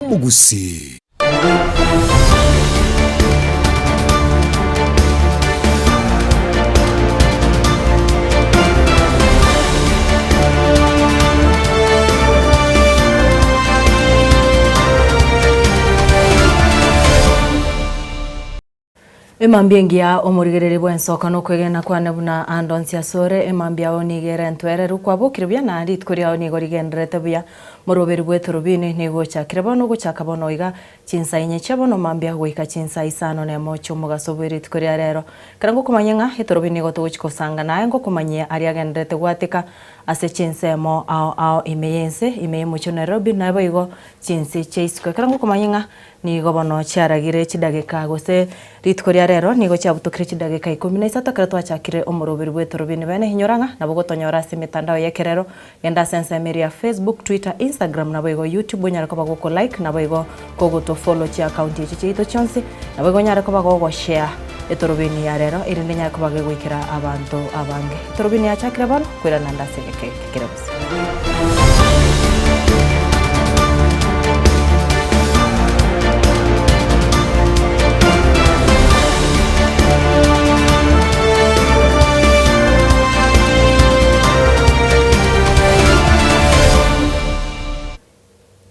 Omogusii. Emambia engiya omorigereria bw'ensoko nokwegena kwane buna ande onsi asore, emambia ao nigo ere entwereru, kwabokire buya na rituko riao nigo rigendererete buya. Moroberi bw'etorobini nigo ochakire bono ogochaka bono iga chinsa inye chia bono mambia goika chinsa isano nemo chi'omogaso bwe rituko ria rero. Ekero ngokomanyia ng'a etorobini nigo togochia kosanga naye ngokomanyia aria agendererete goateka ase chinsemo ao ao ime y'ense, ime y'omochie o Nairobi naboigo chinse chia isiko. Ekero ngokomanyia ng'a Nigo bono chiaragire chidageka, gose rituko ria rero nigo chiabutokire chidageka ikomi na isato ekero twachakire omoroberi bw'etorobini bene. Inyora ng'a nabo gotonyora ase emetandao y'ekerero, genda ase ensemo eria ya Facebook, Twitter, Instagram naboigo YouTube onyare koba goko like naboigo kogoto follow chiakaunti echi chiaito chionsi, naboigo onyare koba gogo share etorobini ya rero erinde enyare koba gegoikera abanto abange. Etorobini yachakire bono, koirana ande ase egeka eke kere bosa.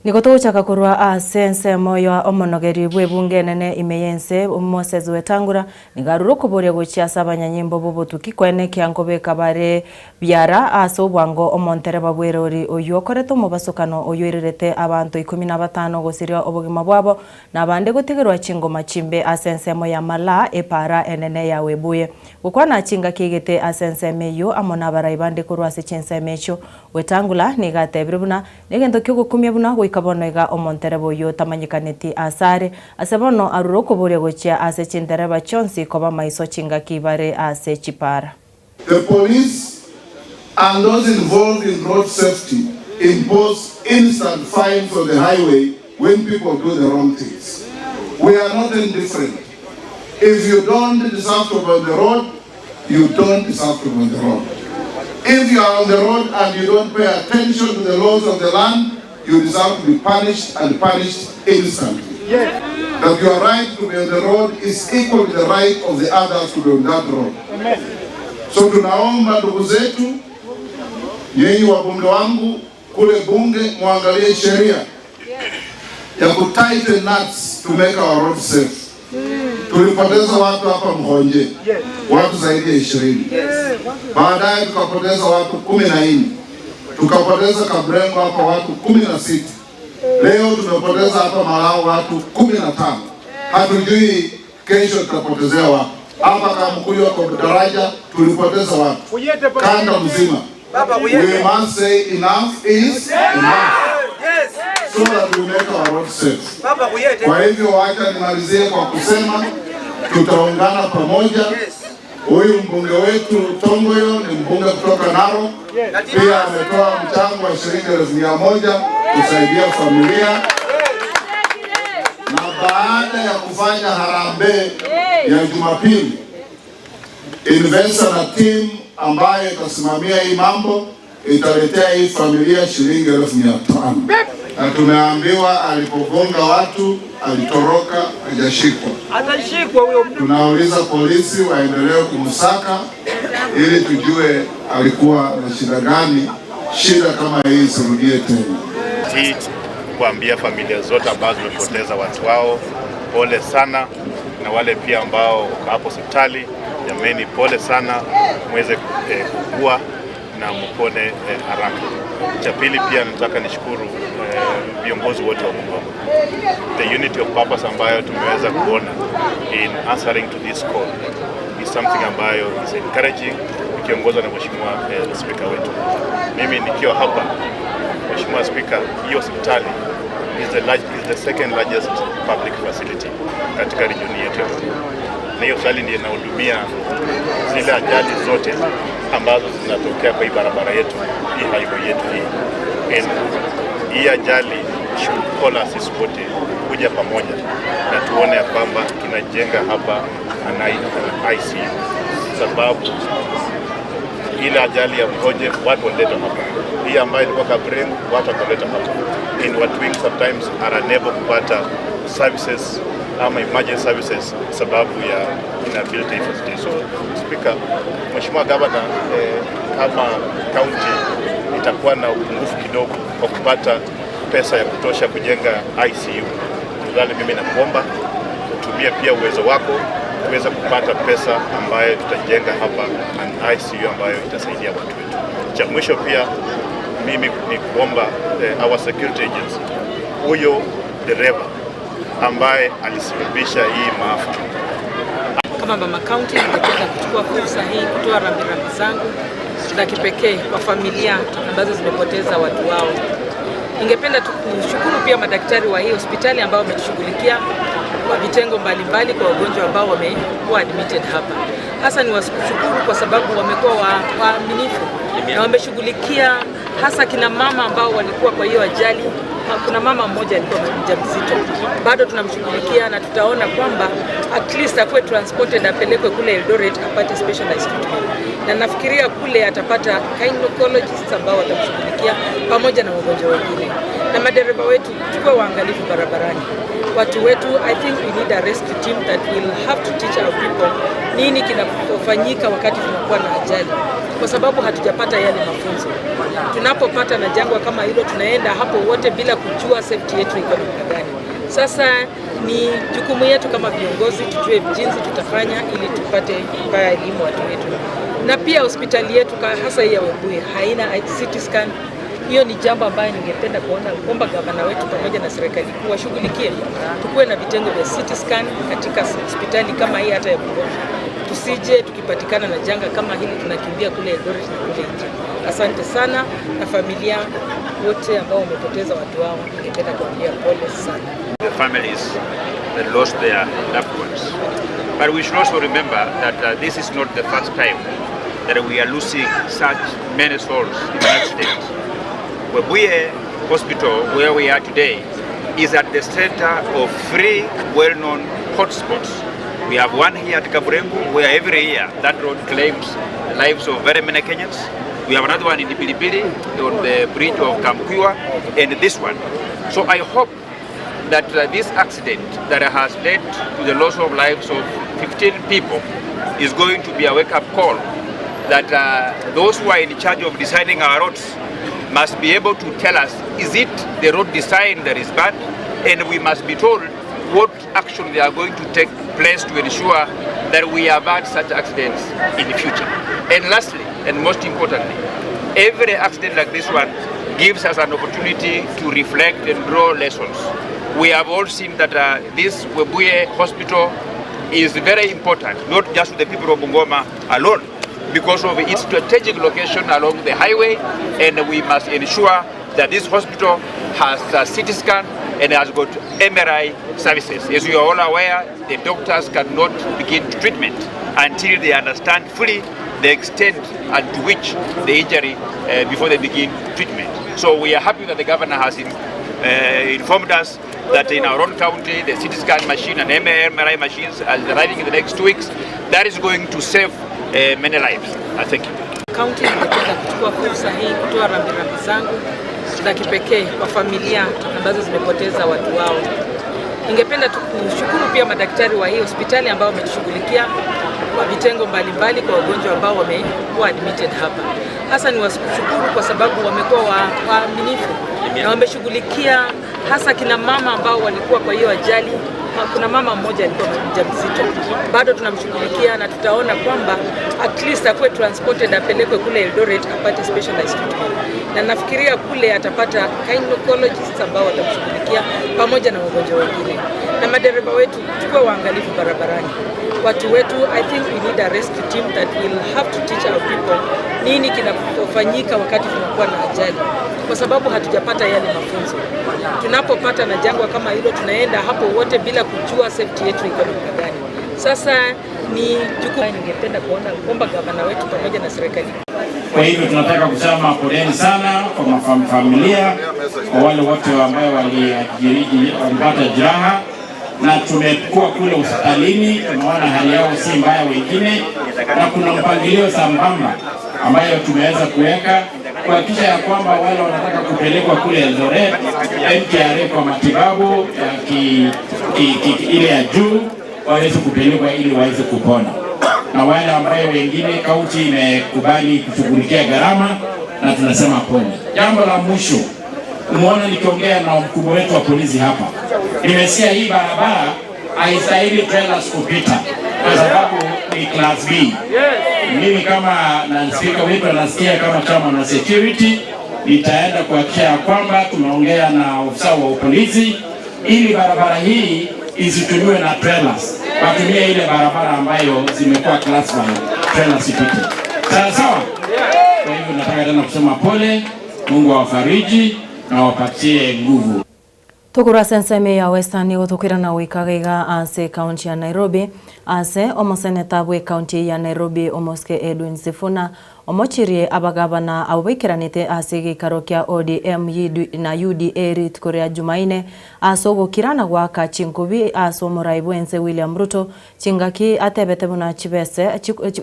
Nigo togochaka korwa ase ensemo ya omonogeri bw'ebunge enene ime y'ense, Moses Wetangula, nigo arure okoboria gochia ase abanyanyimbo b'obotuki koenekia nkobeka bare biara ase obwango omontereba bw'erori oyio okorete omobasokano oyio oirerete abanto ikomi na batano gosiria obogima bwabo na abande gotigerwa chingoma chimbe ase ensemo ya Malaa epaara enene ya Webuye. Gokwana chingaki egete ase ensemo eyio amo nabarai bande korwa ase chinsemo echio, Wetangula nigo atebire buna Negento ki'ogokumia buna goika bono iga omontereba oyio otamanyekaneti aase are, ase bono arure okoboria gochia ase chintereba chionsi koba maiso chingaki bare ase chipara. The police and those involved in road safety impose instant fines on the highway when people do the wrong things. We are not indifferent. If you don't deserve to be on the road, You don't deserve to be on the road. If you are on the road and you don't pay attention to the laws of the land, you deserve to be punished and punished instantly. Yes. That your right to be on the road is equal to the right of the others to be on that road. Amen. So tunaomba ndugu zetu, nyinyi wabunge wangu kule bunge, muangalie sheria ya ku tighten nuts to make our road safe. Tulipoteza watu hapa Mhonje, watu zaidi ya 20. Baadaye tukapoteza watu 14, tukapoteza Kabrengo hapa watu 16. Leo tumepoteza hapa Malao watu 15. Hatujui kesho tutapotezea wapi. Hapa Kamkuyu kwa daraja tulipoteza watu kanda mzima. We must say enough is enough. So that we make our road safe. Kwa hivyo wacha nimalizie kwa kusema tutaungana pamoja. Huyu mbunge wetu Tongoyo ni mbunge kutoka Narok, pia ametoa mchango wa shilingi 100,000 kusaidia familia na baada ya kufanya harambee ya Jumapili, investor na team ambayo itasimamia hii mambo italetea hii familia shilingi 500,000. Na tumeambiwa alipogonga watu alitoroka, hajashikwa. Atashikwa huyo. Tunauliza polisi waendelee kumsaka ili tujue alikuwa na shida gani, shida kama hii isirudie tena. Hii kuambia familia zote ambazo zimepoteza watu wao pole sana, na wale pia ambao wako hapo hospitali, jameni, pole sana, muweze kukua na mpone haraka. Cha pili pia nataka nishukuru viongozi wote wa Bungoma, the unity of purpose ambayo tumeweza kuona in answering to this call is something ambayo is encouraging, ikiongozwa na Mheshimiwa Speaker wetu. Mimi nikiwa hapa, Mheshimiwa Speaker, hiyo hospitali is the second largest public facility katika region yetu ya Bungoma. Na hiyo hospitali ndiyo inahudumia zile ajali zote ambazo zinatokea kwa hii barabara yetu, hii highway yetu hii. And hii ajali should call us sisi wote kuja pamoja na tuone ya kwamba tunajenga hapa an ICU, sababu Ile ajali ya Mhoje watu walileta hapa, hii ambayo ilikuwa Kaburengu watu wakaleta hapa. And watu wengi sometimes are unable kupata services ama emergency services sababu ya inability ya facility. So Speaker, Mheshimiwa Governor, eh, kama county itakuwa na upungufu kidogo kwa kupata pesa ya kutosha kujenga ICU, tafadhali mimi nakuomba utumie pia uwezo wako tuweze kupata pesa ambayo tutajenga hapa an ICU ambayo itasaidia watu wetu. Cha mwisho pia mimi ni kuomba eh, our security agents, huyo dereva ambaye alisababisha hii maafa Kama mama county, ningependa kuchukua fursa hii kutoa rambirambi zangu za kipekee kwa familia ambazo zimepoteza watu wao. Ningependa tu kushukuru pia madaktari wa hii hospitali ambao wametushughulikia kwa vitengo mbalimbali kwa wagonjwa ambao wamekuwa admitted hapa. Hasa ni washukuru kwa sababu wamekuwa waaminifu na wameshughulikia hasa kina mama ambao walikuwa kwa hiyo ajali. Kuna mama mmoja alikuwa mjamzito, bado tunamshughulikia na tutaona kwamba at least akuwe transported apelekwe kule Eldoret apate specialized treatment, na nafikiria kule atapata gynecologists ambao watamshughulikia pamoja na wagonjwa wengine. Na madereva wetu, tukuwe waangalifu barabarani. Watu wetu, I think we need a rescue team that will have to teach our people nini kinafanyika wakati tunakuwa na ajali, kwa sababu hatujapata yale mafunzo. Tunapopata na jangwa kama hilo, tunaenda hapo wote bila kujua safety yetu iko namna gani. Sasa ni jukumu yetu kama viongozi tujue jinsi tutafanya ili tupate kupea elimu watu wetu, na pia hospitali yetu hasa hii ya Webuye haina CT scan. Hiyo ni jambo ambayo ningependa kuona kuomba gavana wetu pamoja na serikali kuu washughulikie, tukuwe na vitengo vya CT scan katika hospitali kama hii hata ya Bungoma, tusije tukipatikana na janga kama hili tunakimbia kule Eldoret na kule nje. Asante sana na familia wote ambao wamepoteza watu wao, ningependa kuambia pole sana. The families that lost their loved ones. But we should also remember that this is not the first time that we are losing such many souls in an accident. Webuye Hospital, where we are today, is at the center of three well-known hotspots. We have one here at Kaburengu, where every year that road claims the lives of very many Kenyans. We have another one in Pilipili on the bridge of Kamkuywa, and this one. So I hope that this accident that has led to the loss of lives of 15 people is going to be a wake-up call that those who are in charge of designing our roads must be able to tell us, is it the road design that is bad? And we must be told what action they are going to take place to ensure that we avert such accidents in the future. And lastly, and most importantly, every accident like this one gives us an opportunity to reflect and draw lessons. We have all seen that this Webuye Hospital is very important, not just to the people of Bungoma alone, because of its strategic location along the highway, and we must ensure that this hospital has a CT scan and has got MRI services. As you are all aware, the doctors cannot begin treatment until they understand fully the extent and to which the injury before they begin treatment. So we are happy that the governor has informed us that in our own county, the CT scan machine and MRI machines are arriving in the next 2 weeks. That is going to save many lives. I thank you. County, ningependa kuchukua fursa hii kutoa rambirambi zangu za kipekee kwa familia ambazo zimepoteza watu wao. Ningependa tu kushukuru pia madaktari wa hii hospitali ambao wametushughulikia kwa vitengo mbalimbali kwa wagonjwa ambao wamekuwa admitted hapa. Hasa ni washukuru kwa sababu wamekuwa waaminifu na wameshughulikia hasa kina mama ambao walikuwa kwa hiyo ajali. Kuna mama mmoja alikuwa mjamzito, bado tunamshughulikia na tutaona kwamba at least akuwe transported apelekwe kule Eldoret apate specialized treatment, na nafikiria kule atapata gynecologists ambao watamshughulikia pamoja na wagonjwa wengine. Na madereva wetu, tukuwe waangalifu barabarani. Watu wetu, I think we need a rescue team that will have to teach our people nini kinafanyika wakati tunakuwa na ajali, kwa sababu hatujapata yale mafunzo. Tunapopata na jangwa kama hilo, tunaenda hapo wote bila kujua safety yetu iko namna gani. Sasa ni jukumu, ningependa kuona kuomba gavana wetu pamoja na serikali. Kwa hivyo tunataka kusema poleni sana kwa familia, kwa wale wote ambao walipata jeraha, na tumekuwa kule hospitalini, tumeona hali yao si mbaya wengine, na kuna mpangilio sambamba. ambayo tumeweza kuweka kuhakikisha ya kwamba wale wanataka kupelekwa kule Eldoret MTRA kwa matibabu ya ki, ki, ki, ile ya juu waweze kupelekwa ili waweze kupona, na wale ambayo wengine kaunti imekubali kushughulikia gharama, na tunasema pole. Jambo la mwisho, umeona nikiongea na mkubwa wetu wa polisi hapa, nimesikia hii barabara haistahili trailers kupita kwa sababu ni class B. Mimi kama na spika wetu anasikia kama chama na security, nitaenda kuhakikisha ya kwamba tumeongea na ofisa wa polisi ili barabara hii isitumiwe na trailers, watumie ile barabara ambayo zimekuwa classified trailers ipite. Sawa sawa. Kwa hivyo nataka tena kusema pole, Mungu awafariji na awapatie nguvu. Tokorwa ase ensemo ya Western nigo tokoirana goika iga ase ekaunti ya Nairobi ase omoseneta bw'ekaunti ya Nairobi Omosike Edwin Sifuna omochirie abagabana abwo baikeranete ase egeikaro kia ODM na UDA rituko ria Jumaine ase ogokira na goaka chinkubi ase omorai bw'ense William Ruto chingaki atebete buna chibese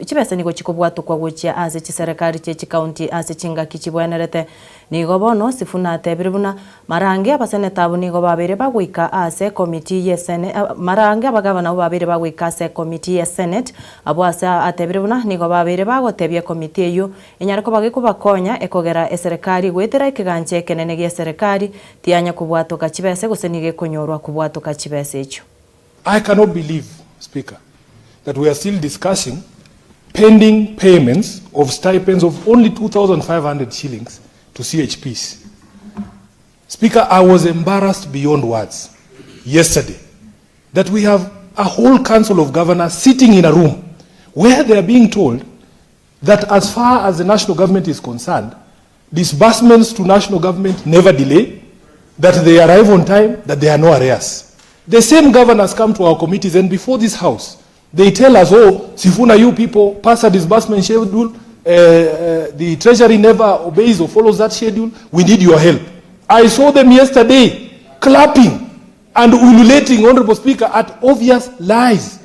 chibese nigo chikobwatokwa gochia ase chiserekari chie chikaunti ase chingaki chibwenerete. Nigo bono Sifuna atebire buna Mara ange abaseneta abwo nigo babeire bagoika ase ekomiti y'esene mara ange abagavana abwo babeire bagoika ase ekomiti y'esenate abwo ase atebire buna nigo babeire bagotebia ekomiti eyio enyare koba gekobakonya ekogera eserekari goetera ekegancha ekenene gi'eserekari tiyanya kobwatoka chibese gose nigo ekonyorwa kobwatoka chibese echio. I cannot believe, Speaker, that we are still discussing pending payments of stipends of only 2,500 shillings to CHPs. Speaker, I was embarrassed beyond words yesterday that we have a whole council of governors sitting in a room where they are being told that as far as the national government is concerned, disbursements to national government never delay, that they arrive on time, that there are no arrears. The same governors come to our committees and before this house, they tell us, oh, Sifuna, you people, pass a disbursement schedule, uh, uh, the treasury never obeys or follows that schedule, we need your help. I saw them yesterday clapping and ululating, Honorable Speaker, at obvious lies.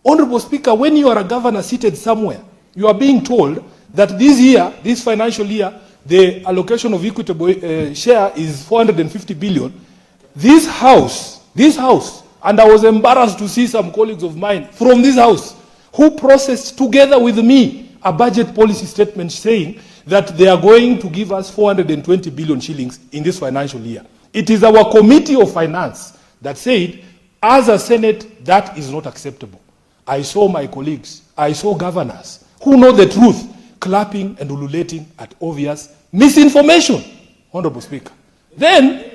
Honorable Speaker, when you are a governor seated somewhere, you are being told that this year, this financial year, the allocation of equitable uh, share is 450 billion. This house, this house, and I was embarrassed to see some colleagues of mine from this house who processed together with me a budget policy statement saying that they are going to give us 420 billion shillings in this financial year. It is our committee of finance that said, as a Senate, that is not acceptable. I saw my colleagues, I saw governors who know the truth clapping and ululating at obvious misinformation, Honorable Speaker. Then,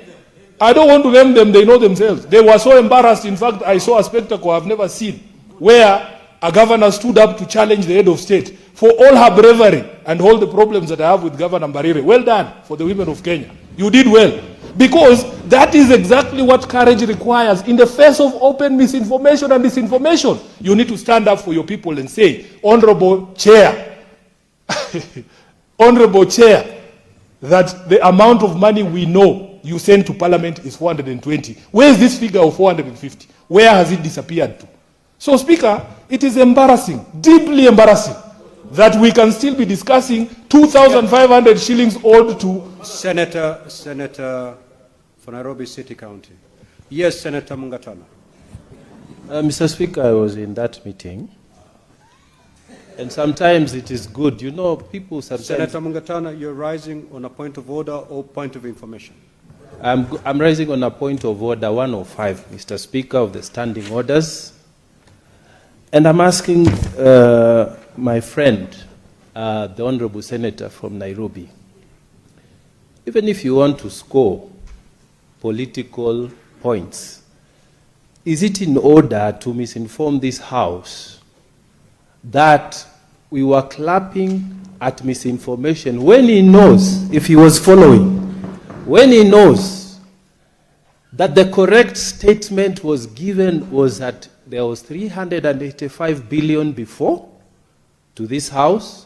I don't want to name them, they know themselves. They were so embarrassed. In fact, I saw a spectacle I've never seen where a governor stood up to challenge the head of state for all her bravery and all the problems that I have with Governor Mbarire. Well done for the women of Kenya. You did well. Because that is exactly what courage requires. In the face of open misinformation and disinformation, you need to stand up for your people and say, Honorable Chair, Honorable Chair, that the amount of money we know you send to Parliament is 420. Where is this figure of 450? Where has it disappeared to? So, Speaker, it is embarrassing, deeply embarrassing, that we can still be discussing 2,500 shillings owed to... Senator, Senator for Nairobi City County. Yes, Senator Mungatana. Uh, Mr. Speaker, I was in that meeting. And sometimes it is good. You know, people sometimes... Senator Mungatana, you're rising on a point of order or point of information? I'm, I'm rising on a point of order 105, Mr. Speaker, of the standing orders. And I'm asking uh, my friend, uh, the Honorable Senator from Nairobi, even if you want to score political points, is it in order to misinform this House that we were clapping at misinformation when he knows, if he was following, when he knows that the correct statement was given was that there was 385 billion before to this house,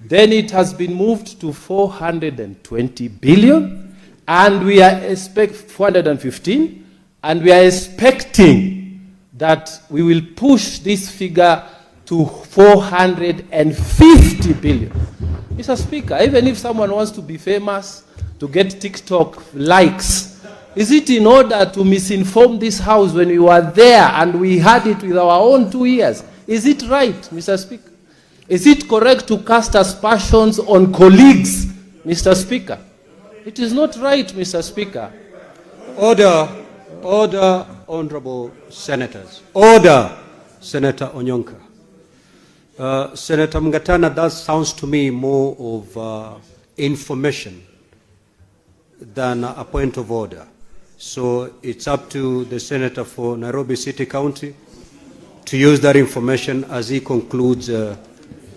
then it has been moved to 420 billion, and we are expect 415, and we are expecting that we will push this figure to 450 billion. Mister Speaker, even if someone wants to be famous, to get TikTok likes, is it in order to misinform this house when we were there and we had it with our own 2 ears? Is it right, Mr. Speaker? Is it correct to cast aspersions on colleagues, Mr. Speaker? It is not right, Mr. Speaker. Order, order, honorable senators. Order, Senator Onyonka. Senator Mungatana, that sounds to me more of information than a point of order. So it's up to the senator for Nairobi City County to use that information as he concludes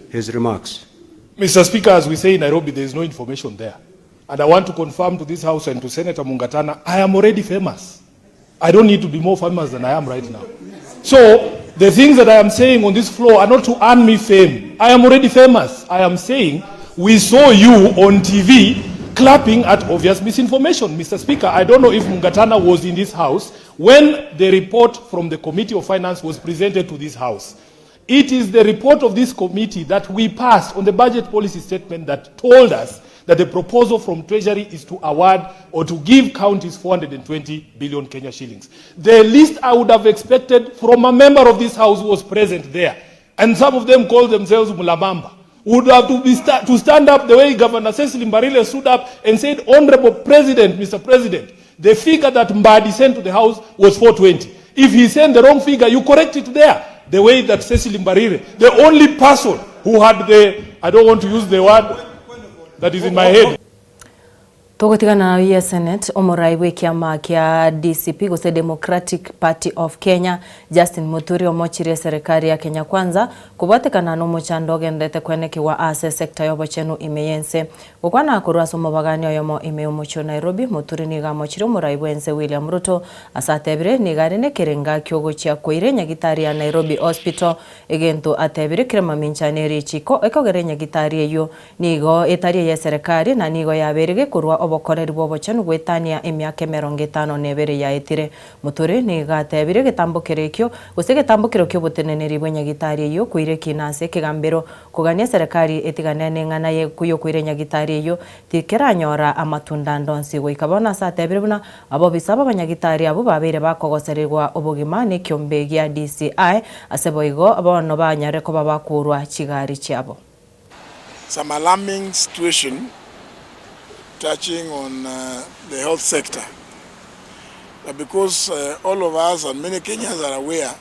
his remarks. Mr. Speaker, as we say in Nairobi, there is no information there. And I want to confirm to this House and to Senator Mungatana, I am already famous. I don't need to be more famous than I am right now. So the things that I am saying on this floor are not to earn me fame. I am already famous. I am saying we saw you on TV clapping at obvious misinformation. Mr. Speaker, I don't know if Mungatana was in this house when the report from the Committee of Finance was presented to this house. It is the report of this committee that we passed on the budget policy statement that told us that the proposal from Treasury is to award or to give counties 420 billion Kenya shillings. The least I would have expected from a member of this house who was present there, and some of them call themselves Mulamamba, would have to, be to stand up the way Governor Cecily Mbarile stood up and said, Honorable President, Mr. President, the figure that Mbadi sent to the house was 420. If he sent the wrong figure, you correct it there. The way that Cecily Mbarire, the only person who had the, I don't want to use the word that is in my head. Togotigana na ye Senate, omorai bw'ekiama kia DCP gose Democratic Party of Kenya, Justin Muturi omochirie eserekari ya Kenya Kwanza kobwatekana nomochando ogenderete kwenekigwa ase esecta y'obochenu ime y'ense. Gokwana korwa ase omobagani oyomo ime y'omochie o Nairobi, Muturi nigo amochirie omorai bw'ense William Ruto ase atebire nigo are nekerenga kiogochia koira enyagitari ya Nairobi Hospital egento atebire kere mamincha ne richiko ekogera enyagitari eyio Nigo etari ey'eserekari, na nigo yabeire gekorua obokoreri bw'obochenu goetania emiaka emerongo etano na ebere yaetire. Moturi nigo atebire egetambokero ekio, gose egetambokero ki'oboteneneri bw'enyagitari eyio koira ekina ase ekegambero, kogania eserekari etigane neng'ana y'okoira enyagitari eyio tikeranyora amatunda ande onsi. Goika bono ase atebire buna abobisa b'abanyagitari abwo babeire bakogoserigwa obogima nekiombe gia DCI, ase boigo bono banyare koba bakourwa chigari chiabo. Some alarming situation touching on the health sector. But because all of us and many Kenyans are aware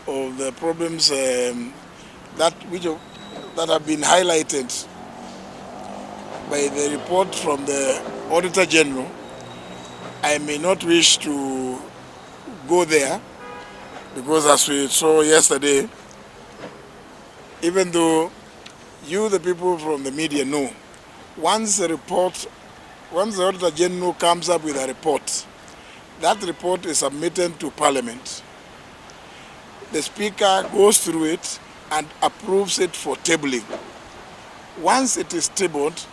of the problems um, that, which, that have been highlighted by the report from the Auditor General, I may not wish to go there because as we saw yesterday, even though you, the people from the media, know, once the report, once the Auditor General comes up with a report, that report is submitted to Parliament. The Speaker goes through it and approves it for tabling. Once it is tabled,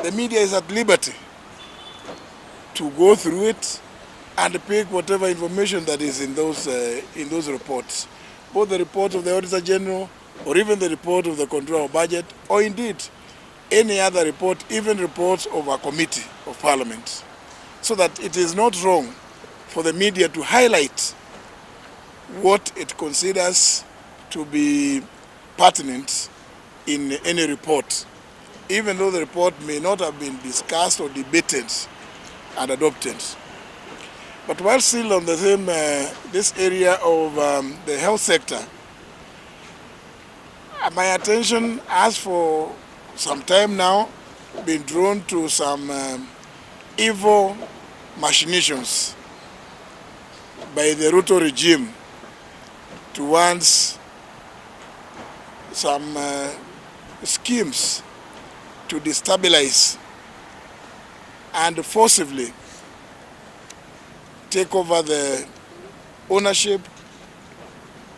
the media is at liberty to go through it and pick whatever information that is in those, in those reports, both the report of the Auditor General or even the report of the Controller of Budget, or indeed any other report, even reports of a committee of parliament, so that it is not wrong for the media to highlight what it considers to be pertinent in any report, even though the report may not have been discussed or debated and adopted. But while still on the same, this area of the health sector, my attention has for some time now been drawn to some evil machinations by the Ruto regime towards some schemes to destabilize and forcibly take over the ownership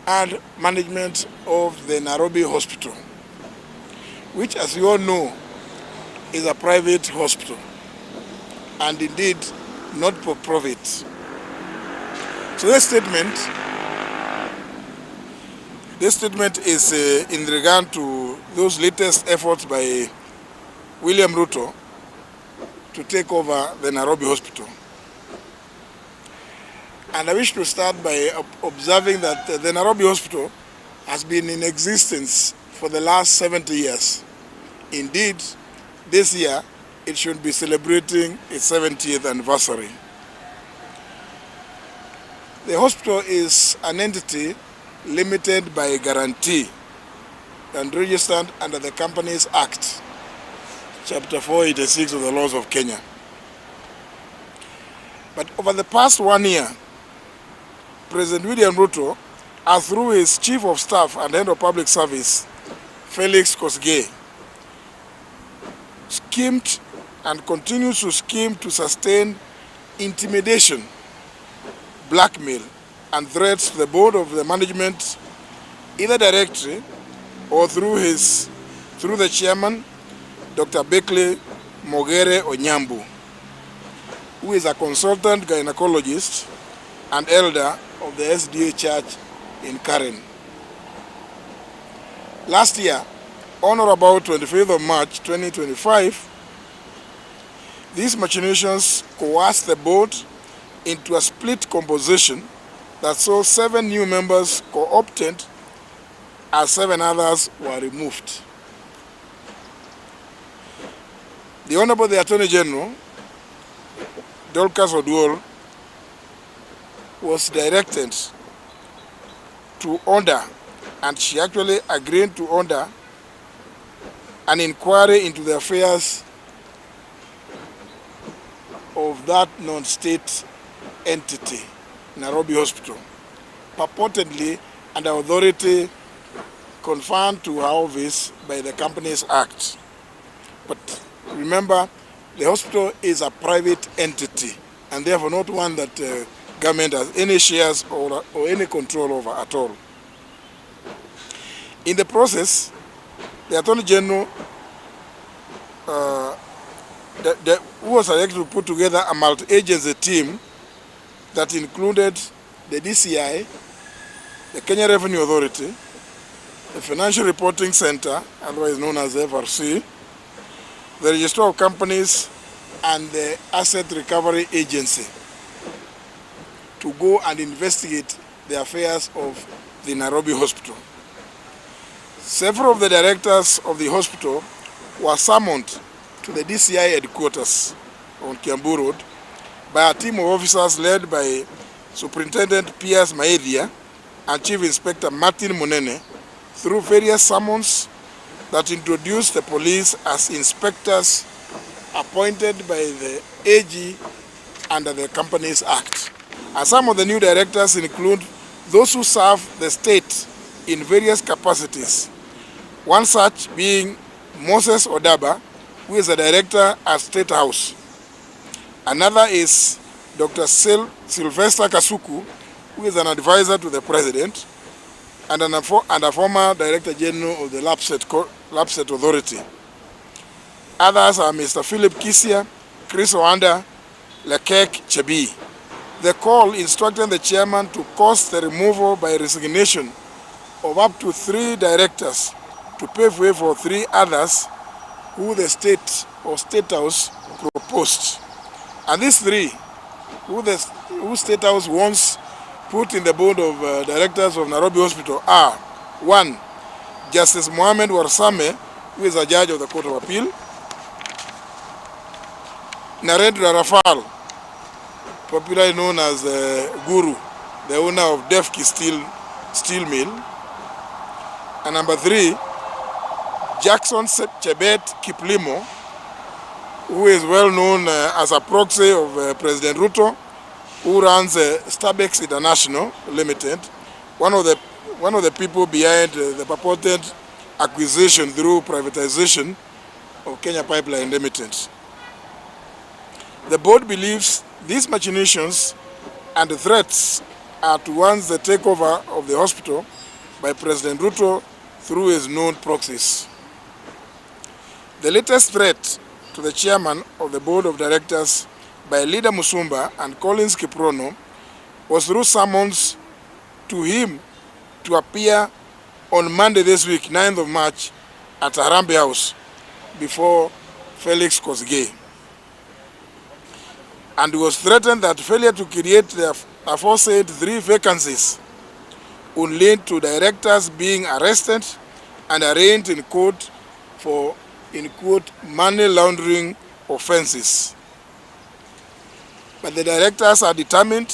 and management of the Nairobi Hospital, which, as you all know, is a private hospital and indeed not for profit. So this statement This statement is in regard to those latest efforts by William Ruto to take over the Nairobi Hospital. And I wish to start by observing that the Nairobi Hospital has been in existence for the last 70 years. Indeed, this year it should be celebrating its 70th anniversary. The hospital is an entity limited by guarantee and registered under the Companies Act, Chapter 486 of the laws of Kenya. But over the past one year, President William Ruto, as through his Chief of Staff and Head of Public Service, Felix Kosgei, schemed and continues to scheme to sustain intimidation, blackmail, and threats to the board of the management, either directly or through his through the chairman, Dr. Beckley Mogere Onyambu, who is a consultant gynecologist and elder of the SDA Church in Karen. Last year, on or about 25th of March 2025, these machinations coerced the board into a split composition that saw seven new members co-opted as seven others were removed. The Honorable the Attorney General, Dorcas Oduol, was directed to order, and she actually agreed to order, an inquiry into the affairs of that non-state entity, Nairobi Hospital, purportedly under authority conferred to her office by the Companies Act. But remember, the hospital is a private entity and therefore not one that uh, government has any shares or, or any control over at all. In the process, the Attorney General, uh, the, the, who was elected to put together a multi-agency team that included the DCI, the Kenya Revenue Authority, the Financial Reporting Center, otherwise known as FRC, the Registrar of Companies, and the Asset Recovery Agency to go and investigate the affairs of the Nairobi Hospital. Several of the directors of the hospital were summoned to the DCI headquarters on Kiambu Road by a team of officers led by Superintendent Piers Maethia and Chief Inspector Martin Munene through various summons that introduced the police as inspectors appointed by the AG under the Companies Act. And some of the new directors include those who serve the state in various capacities. One such being Moses Odaba, who is a director at State House. Another is Dr. Sil Sylvester Kasuku, who is an advisor to the president and, an, and a former director general of the LAPSSET, LAPSSET Authority. Others are Mr. Philip Kisia, Chris Oanda, Lekek Chebi. The call instructed the chairman to cause the removal by resignation of up to three directors to pave way for three others who the state or state house proposed. And these three, who the who state house wants put in the board of uh, directors of Nairobi Hospital are one, Justice Mohamed Warsame, who is a judge of the Court of Appeal, Narendra Rafal, popularly known as uh, Guru, the owner of Devki Steel, Steel Mill. And number three, Jackson Chebet Kiplimo, who is well known uh, as a proxy of uh, President Ruto, who runs uh, Starbucks International Limited, one of the, one of the people behind uh, the purported acquisition through privatization of Kenya Pipeline Limited. The board believes these machinations and threats are towards the takeover of the hospital by President Ruto through his known proxies. The latest threat to the chairman of the board of directors by Leader Musumba and Collins Kiprono was through summons to him to appear on Monday this week, 9th of March, at Harambee House before Felix Kosgei. And he was threatened that failure to create the aforesaid three vacancies would lead to directors being arrested and arraigned in court for, in quote, money laundering offenses. But the directors are determined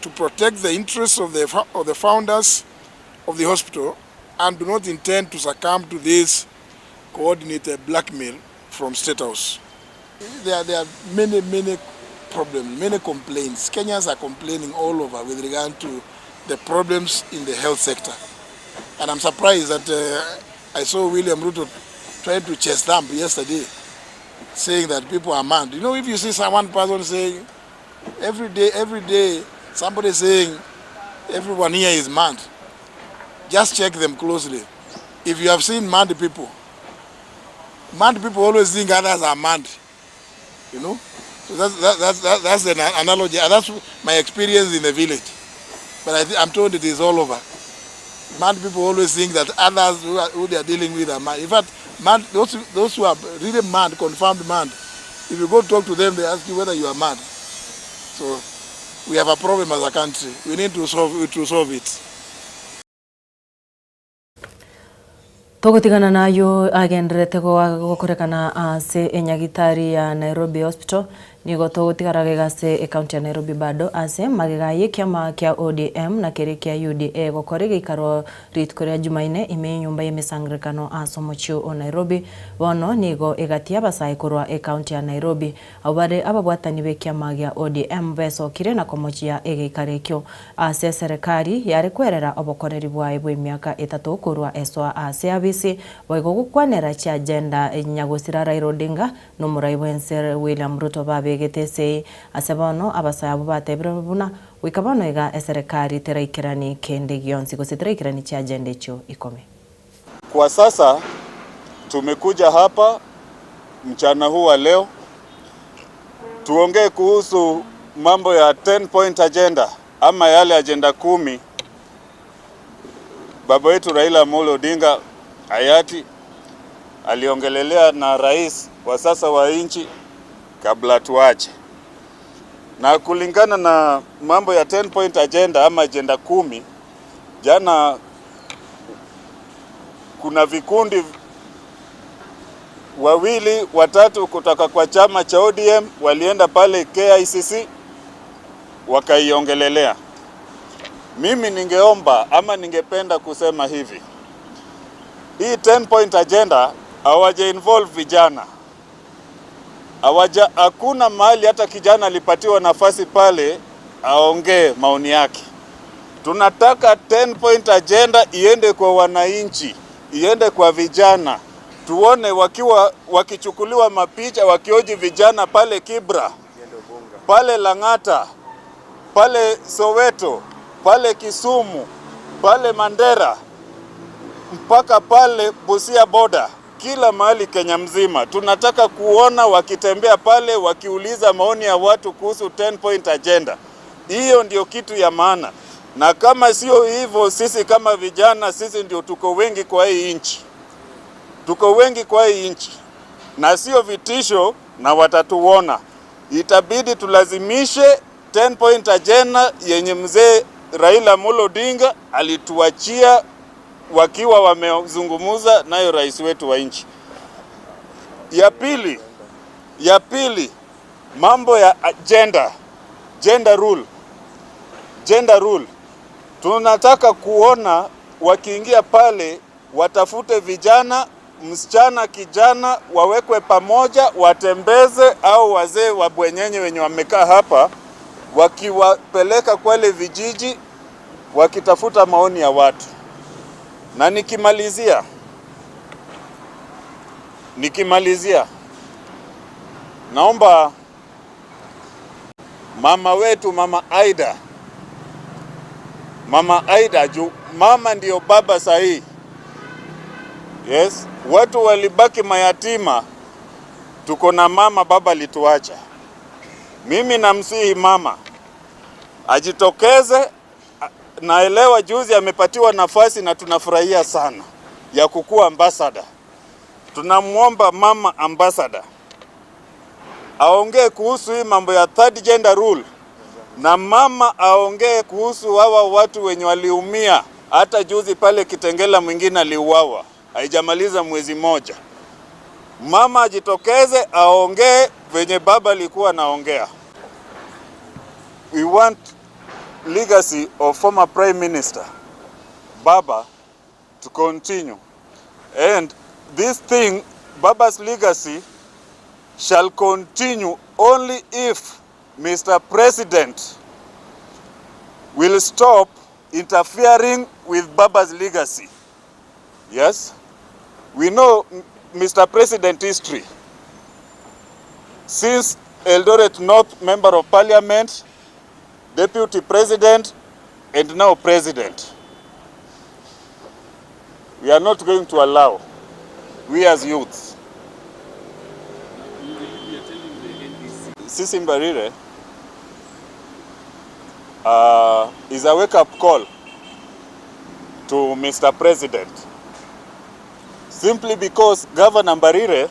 to protect the interests of the, of the founders of the hospital and do not intend to succumb to this coordinated blackmail from State House. There, there are many, many problems, many complaints. Kenyans are complaining all over with regard to the problems in the health sector. And I'm surprised that uh, I saw William Ruto trying to chest thump yesterday, saying that people are mad. You know, if you see someone person saying, every day, every day, somebody saying, everyone here is mad, just check them closely. If you have seen mad people, mad people always think others are mad, you know. So that's, that, that's, that, that's an analogy. And that's my experience in the village. But I I'm told it is all over. Mad people always think that others who, are, who they are dealing with are mad. In fact, mad, those, those who are really mad, confirmed mad, if you go talk to them, they ask you whether you are mad. So we have a problem as a country. We need to solve, to solve it. Togotigana nayio agendererete gokorekana ase enyagitari ya Nairobi Hospital, nigo togotigara gega ase ecounty ya Nairobi bado ase magega y'ekiama kia ODM na keria kia UDA gokora egeikaro rituko ria Jumaine ime y'enyomba y'emesangererekano ase omochie o Nairobi. Bono nigo egati y'abasae korwa ecounty ya Nairobi Abwo bare ababwatani b'ekiama gia ODM besokire na komochia egeikaro ekio ase eserekari yare kwerera obokoreri bwaye bw'emiaka etato korwa esoa ase abisi boigo gokwanera chiagenda nyagosira Raila Odinga na omorai bw'ense William Ruto babegete esegi ase bono abasae abwo batebire buna goika bono iga eserekari teraikerani kende gionsi gose teraikerani chiagenda echio ikomi. Kwa sasa tumekuja hapa mchana huu wa leo tuongee kuhusu mambo ya 10 point agenda ama yale agenda kumi baba wetu Raila Amolo Odinga hayati aliongelelea na rais wa sasa wa nchi kabla tuache. Na kulingana na mambo ya 10 point agenda ama agenda kumi, jana kuna vikundi wawili watatu kutoka kwa chama cha ODM walienda pale KICC wakaiongelelea. Mimi ningeomba ama ningependa kusema hivi, hii 10 point agenda hawaja involve vijana, hawaja, hakuna mahali hata kijana alipatiwa nafasi pale aongee maoni yake. Tunataka 10 point agenda iende kwa wananchi, iende kwa vijana, tuone wakiwa wakichukuliwa mapicha wakioji vijana pale Kibra, pale Lang'ata, pale Soweto, pale Kisumu, pale Mandera, mpaka pale Busia boda, kila mahali Kenya mzima. Tunataka kuona wakitembea pale wakiuliza maoni ya watu kuhusu 10 point agenda. Hiyo ndio kitu ya maana, na kama sio hivyo, sisi kama vijana, sisi ndio tuko wengi kwa hii nchi, tuko wengi kwa hii nchi, na sio vitisho, na watatuona. Itabidi tulazimishe 10 point agenda yenye mzee Raila Amolo Odinga alituachia wakiwa wamezungumza nayo rais wetu wa nchi. Ya pili, ya pili mambo ya gender, gender rule, gender rule. Tunataka kuona wakiingia pale watafute vijana, msichana, kijana, wawekwe pamoja, watembeze au wazee wa bwenyenye wenye wamekaa hapa, wakiwapeleka kwale vijiji, wakitafuta maoni ya watu. Na nikimalizia, nikimalizia, naomba mama wetu mama Aida, mama Aida juu mama ndio baba sahihi. Yes, watu walibaki mayatima, tuko na mama, baba alituacha. Mimi namsihi mama ajitokeze Naelewa juzi amepatiwa nafasi na tunafurahia sana ya kukuwa ambassador. Tunamwomba mama ambassador aongee kuhusu hii mambo ya third gender rule, na mama aongee kuhusu hawa watu wenye waliumia. Hata juzi pale Kitengela mwingine aliuawa, haijamaliza mwezi moja. Mama ajitokeze aongee venye baba alikuwa anaongea. We want legacy of former Prime Minister Baba to continue. And this thing, Baba's legacy, shall continue only if Mr. President will stop interfering with Baba's legacy. Yes? We know Mr. President history. Since Eldoret North Member of Parliament, Deputy President, and now President. We are not going to allow, we as youths. Sisi Mbarire is a wake-up call to Mr. President. Simply because Governor Mbarire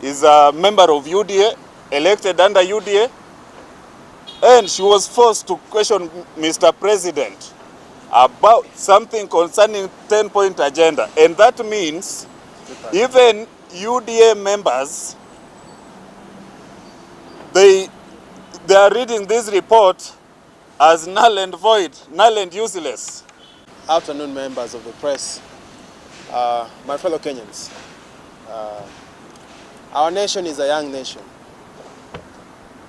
is a member of UDA, elected under UDA, and she was forced to question Mr. President about something concerning 10-point agenda. And that means even UDA members, they are reading this report as null and void, null and useless. Afternoon, members of the press, my fellow Kenyans. Our nation is a young nation.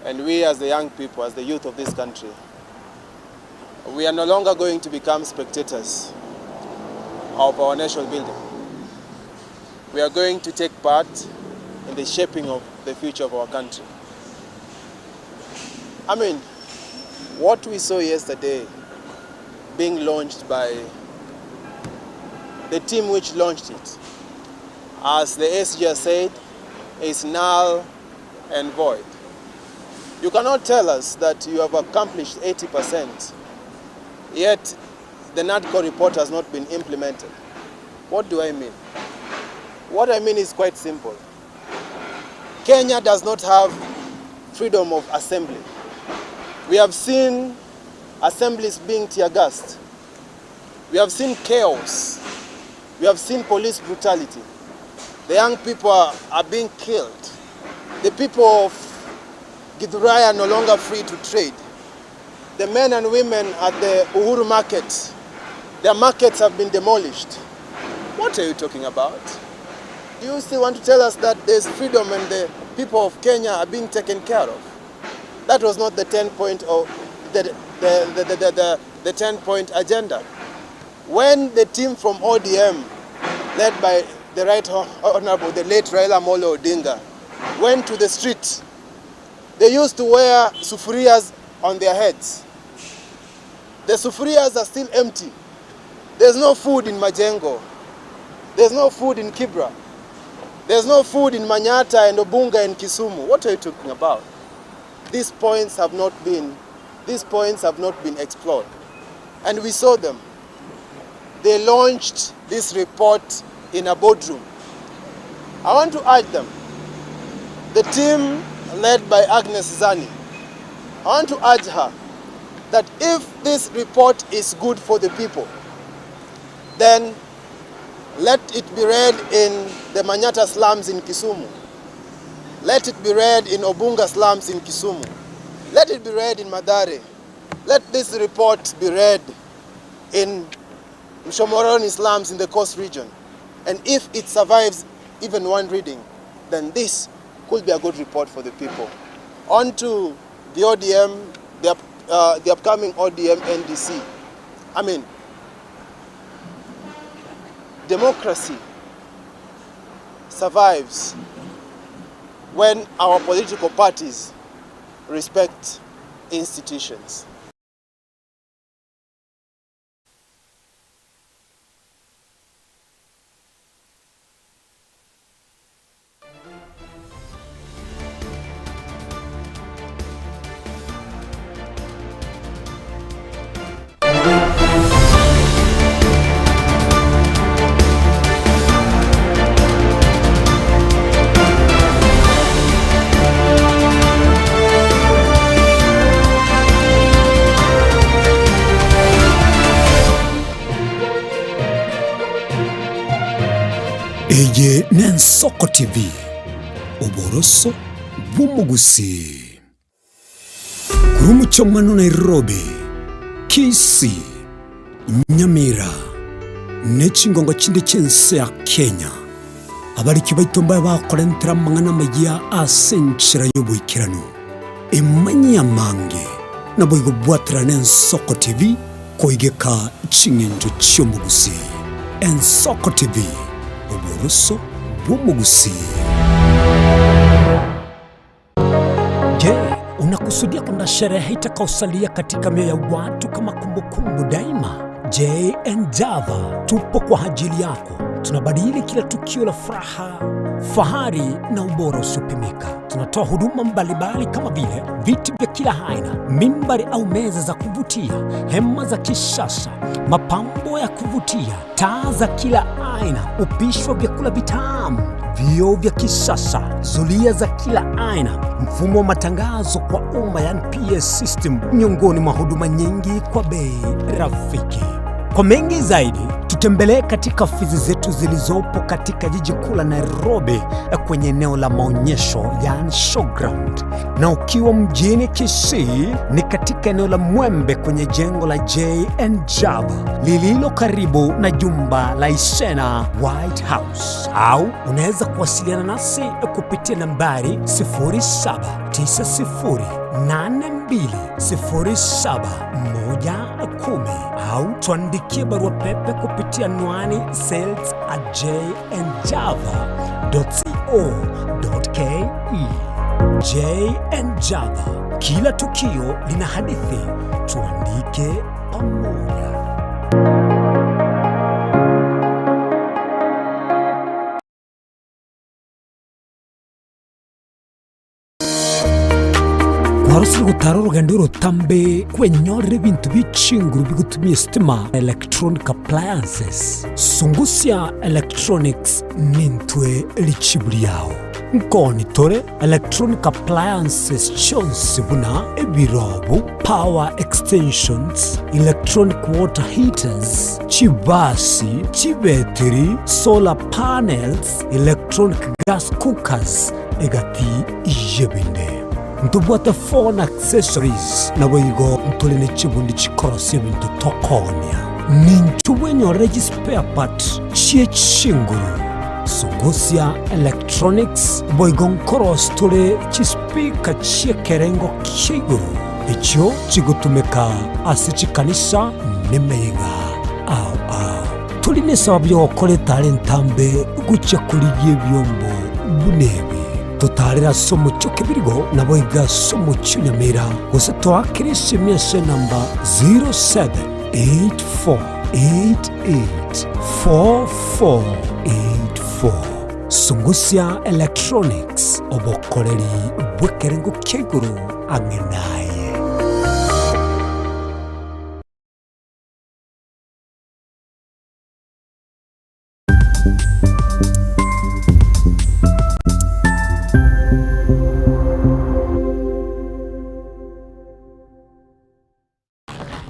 And we as the young people, as the youth of this country, we are no longer going to become spectators of our national building. We are going to take part in the shaping of the future of our country. What we saw yesterday being launched by the team which launched it, as the SG has said, is null and void. You cannot tell us that you have accomplished 80%, yet the NADCO report has not been implemented. What do I mean? What I mean is quite simple. Kenya does not have freedom of assembly. We have seen assemblies being tear-gassed. We have seen chaos. We have seen police brutality. The young people are being killed. The people of Githurai are no longer free to trade. The men and women at the Uhuru market, their markets have been demolished. What are you talking about? Do you still want to tell us that there's freedom and the people of Kenya are being taken care of? That was not the 10 point of the 10-point agenda. When the team from ODM, led by the Right Honorable, the late Raila Amolo Odinga, went to the street, they used to wear sufurias on their heads. The sufurias are still empty. There's no food in Majengo. There's no food in Kibra. There's no food in Manyatta and Obunga and Kisumu. What are you talking about? These points have not been, these points have not been explored. And we saw them. They launched this report in a boardroom. I want to urge them. The team led by Agnes Zani, I want to urge her that if this report is good for the people, then let it be read in the Manyatta slums in Kisumu. Let it be read in Obunga slums in Kisumu. Let it be read in Mathare. Let this report be read in Mshomoroni slums in the coast region. And if it survives even one reading, then this could be a good report for the people. On to the ODM, the upcoming ODM NDC. Democracy survives when our political parties respect institutions. Eye n'Ensoko TV, oboroso bw'omogusii. Korwa omochie Nairobi, Kisii, Nyamira, ne chingongo chinde chi'ense ya Kenya, abariki baito mbabe bakorentera amang'ana amayia ase enchera y'oboikeranu. Emanyie amange, naboigo bwaterana Ensoko TV koigeka ching'encho chi'omogusii. Ensoko TV, oboroso bw'omogusii. Je, unakusudia kwenda sherehe itakaosalia katika mioyo ya watu kama kumbukumbu daima? JN Java tupo kwa ajili yako. Tunabadili kila tukio la furaha, fahari na ubora usiopimika. Tunatoa huduma mbalimbali kama vile viti vya kila aina, mimbari au meza za kuvutia, hema za kisasa, mapambo ya kuvutia, taa za kila aina, upishi wa vyakula vitamu, vioo vya kisasa, zulia za kila aina, mfumo wa matangazo kwa umma yani PA system, miongoni mwa huduma nyingi kwa bei rafiki. Kwa mengi zaidi, tutembelee katika ofisi zetu zilizopo katika jiji kuu la Nairobi kwenye eneo la maonyesho yani showground, na ukiwa mjini Kisii ni katika eneo la Mwembe kwenye jengo la JN Java lililo karibu na jumba la Isena White House, au unaweza kuwasiliana nasi kupitia nambari 0790820710 au tuandikie barua pepe kupitia anwani sales at jnjava.co.ke. JN Java, kila tukio lina hadithi, tuandike pamoja. Kwarosire gotara orogendo orotambe kwenyorera ebinto bie chinguru bigotumia esitima, electronic appliances. Sungusia Electronics nintwe richibu riao. Nkoni tore electronic appliances chionsi buna ebirobu, power extensions, electronic water heaters, chibasi, chibetiri, solar panels, electronic gas cookers, egati y'ebinde. Ntobwate phone accessories, naboigo ntore ne chibundi chikorosia ebinto tokoonia. Ninchu bwenyorere chispare part chie chinguru, Sungusia Electronics, boigo nkorosia tore chispeaker chi'ekerengo kia igoro, echio chigotumeka ase chikanisa nemeyega ao ao. Tori nesababu y'ogokora etara entambe gochia korigia ebiombo buna ebi. Totaarere ase omochie o Kebirigo, naboigo ase omochie o Nyamira, gose toakere esimi ase enamba 0784884484. Sungusia Electronics, obokoreri bw'ekerengo kia igoro ang'e naye.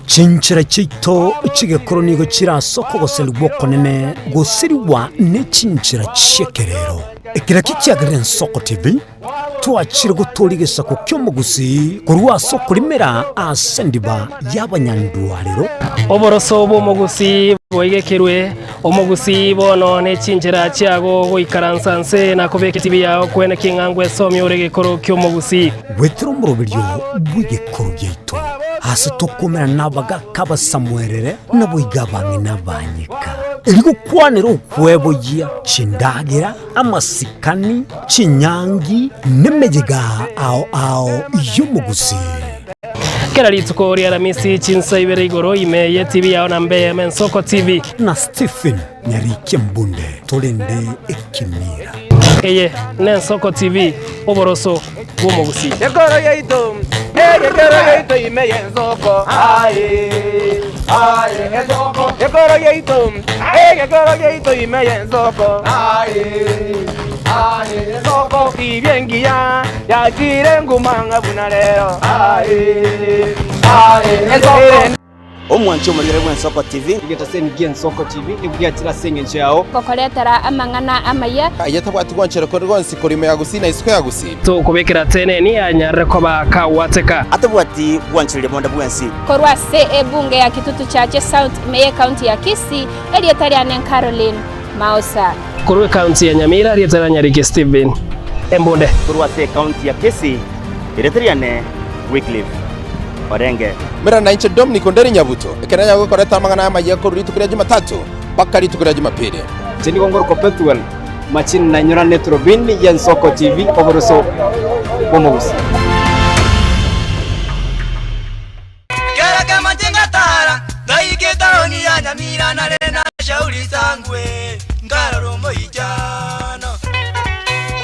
Chinchera chiaito chi'egekoro nigo chire ase okogoserigwa okonene gosirigwa ne chinchera chi'ekerero. Ekero ekio kiagerire Ensoko TV, twachire gotooria egesaku ki'omogusii korwa ase okorimera ase endiba y'abanyandwarero. Oboroso bw'omogusii bwaigekerwe, omogusii bono ne chinchera chiago goikaransa nse na kobeka etibi yao kwene king'a ngwesomia ore egekoro ki'omogusii. Goetera omoroberio bw'egekoro giaito, ase tokomerana nabagaaka abasamuerere, naboigo abang'ina abanyeka, erio gokwanera okweboyia chindagera, amasikani, chinyangi, nemeyega ao ao y'omogusii. Kera rituko ri'Aramisi chinsa ibere igoro ime y'etibi yao na mbe y'Ensoko TV. Na Stephen Nyarikia Mbunde torende ekemira. Eye n'Ensoko TV, oboroso bw'omogusii. Ekoro yaito, egekero yaito ime y'ensoko, aye, aye, ensoko. Ekoro yaito, egekero yaito ime y'ensoko, aye, aye, ensoko. Tibia engiya yachire nguma ng'a buna rero, aye, aye, ensoko. Omwanchi omorigere bw'Ensoko TV. Egetaseni gi'Ensoko TV nigo giachire ase engencho yao. Gokoretera amang'ana amaya. Aye tabwati gwanchera kore gwonsi korwa ime ya Gusii na isiko ya Gusii. Tokobekera teneni anyarire koba kagwateka. Atabwati gwanchereria bonde bwensi. Korwa ase ebunge ya Kitutu Chache South ime y'Ekaunti ya Kisii, erieta riane Caroline Maosa. Korwa ekaunti ya Nyamira, erieta ria Nyariki Stephen Embunde. Korwa ase ekaunti ya Kisii, erieta riane Wycliffe Orenge. Mera nainche Dominic Onderi Nyabuto, ekero nanyare gokoreta amang'ana amayia korwa rituko ria Jumatatu mpaka rituko ria Jumapili. Inche nigo ngorokwa Pethuel Machini nainyorane eturubini y'Ensoko TV oboroso bw'omogusi. Kera kemanche ngatara ngaika etaoni ya Nyamira nare na shauri sangwe nkarora omoichano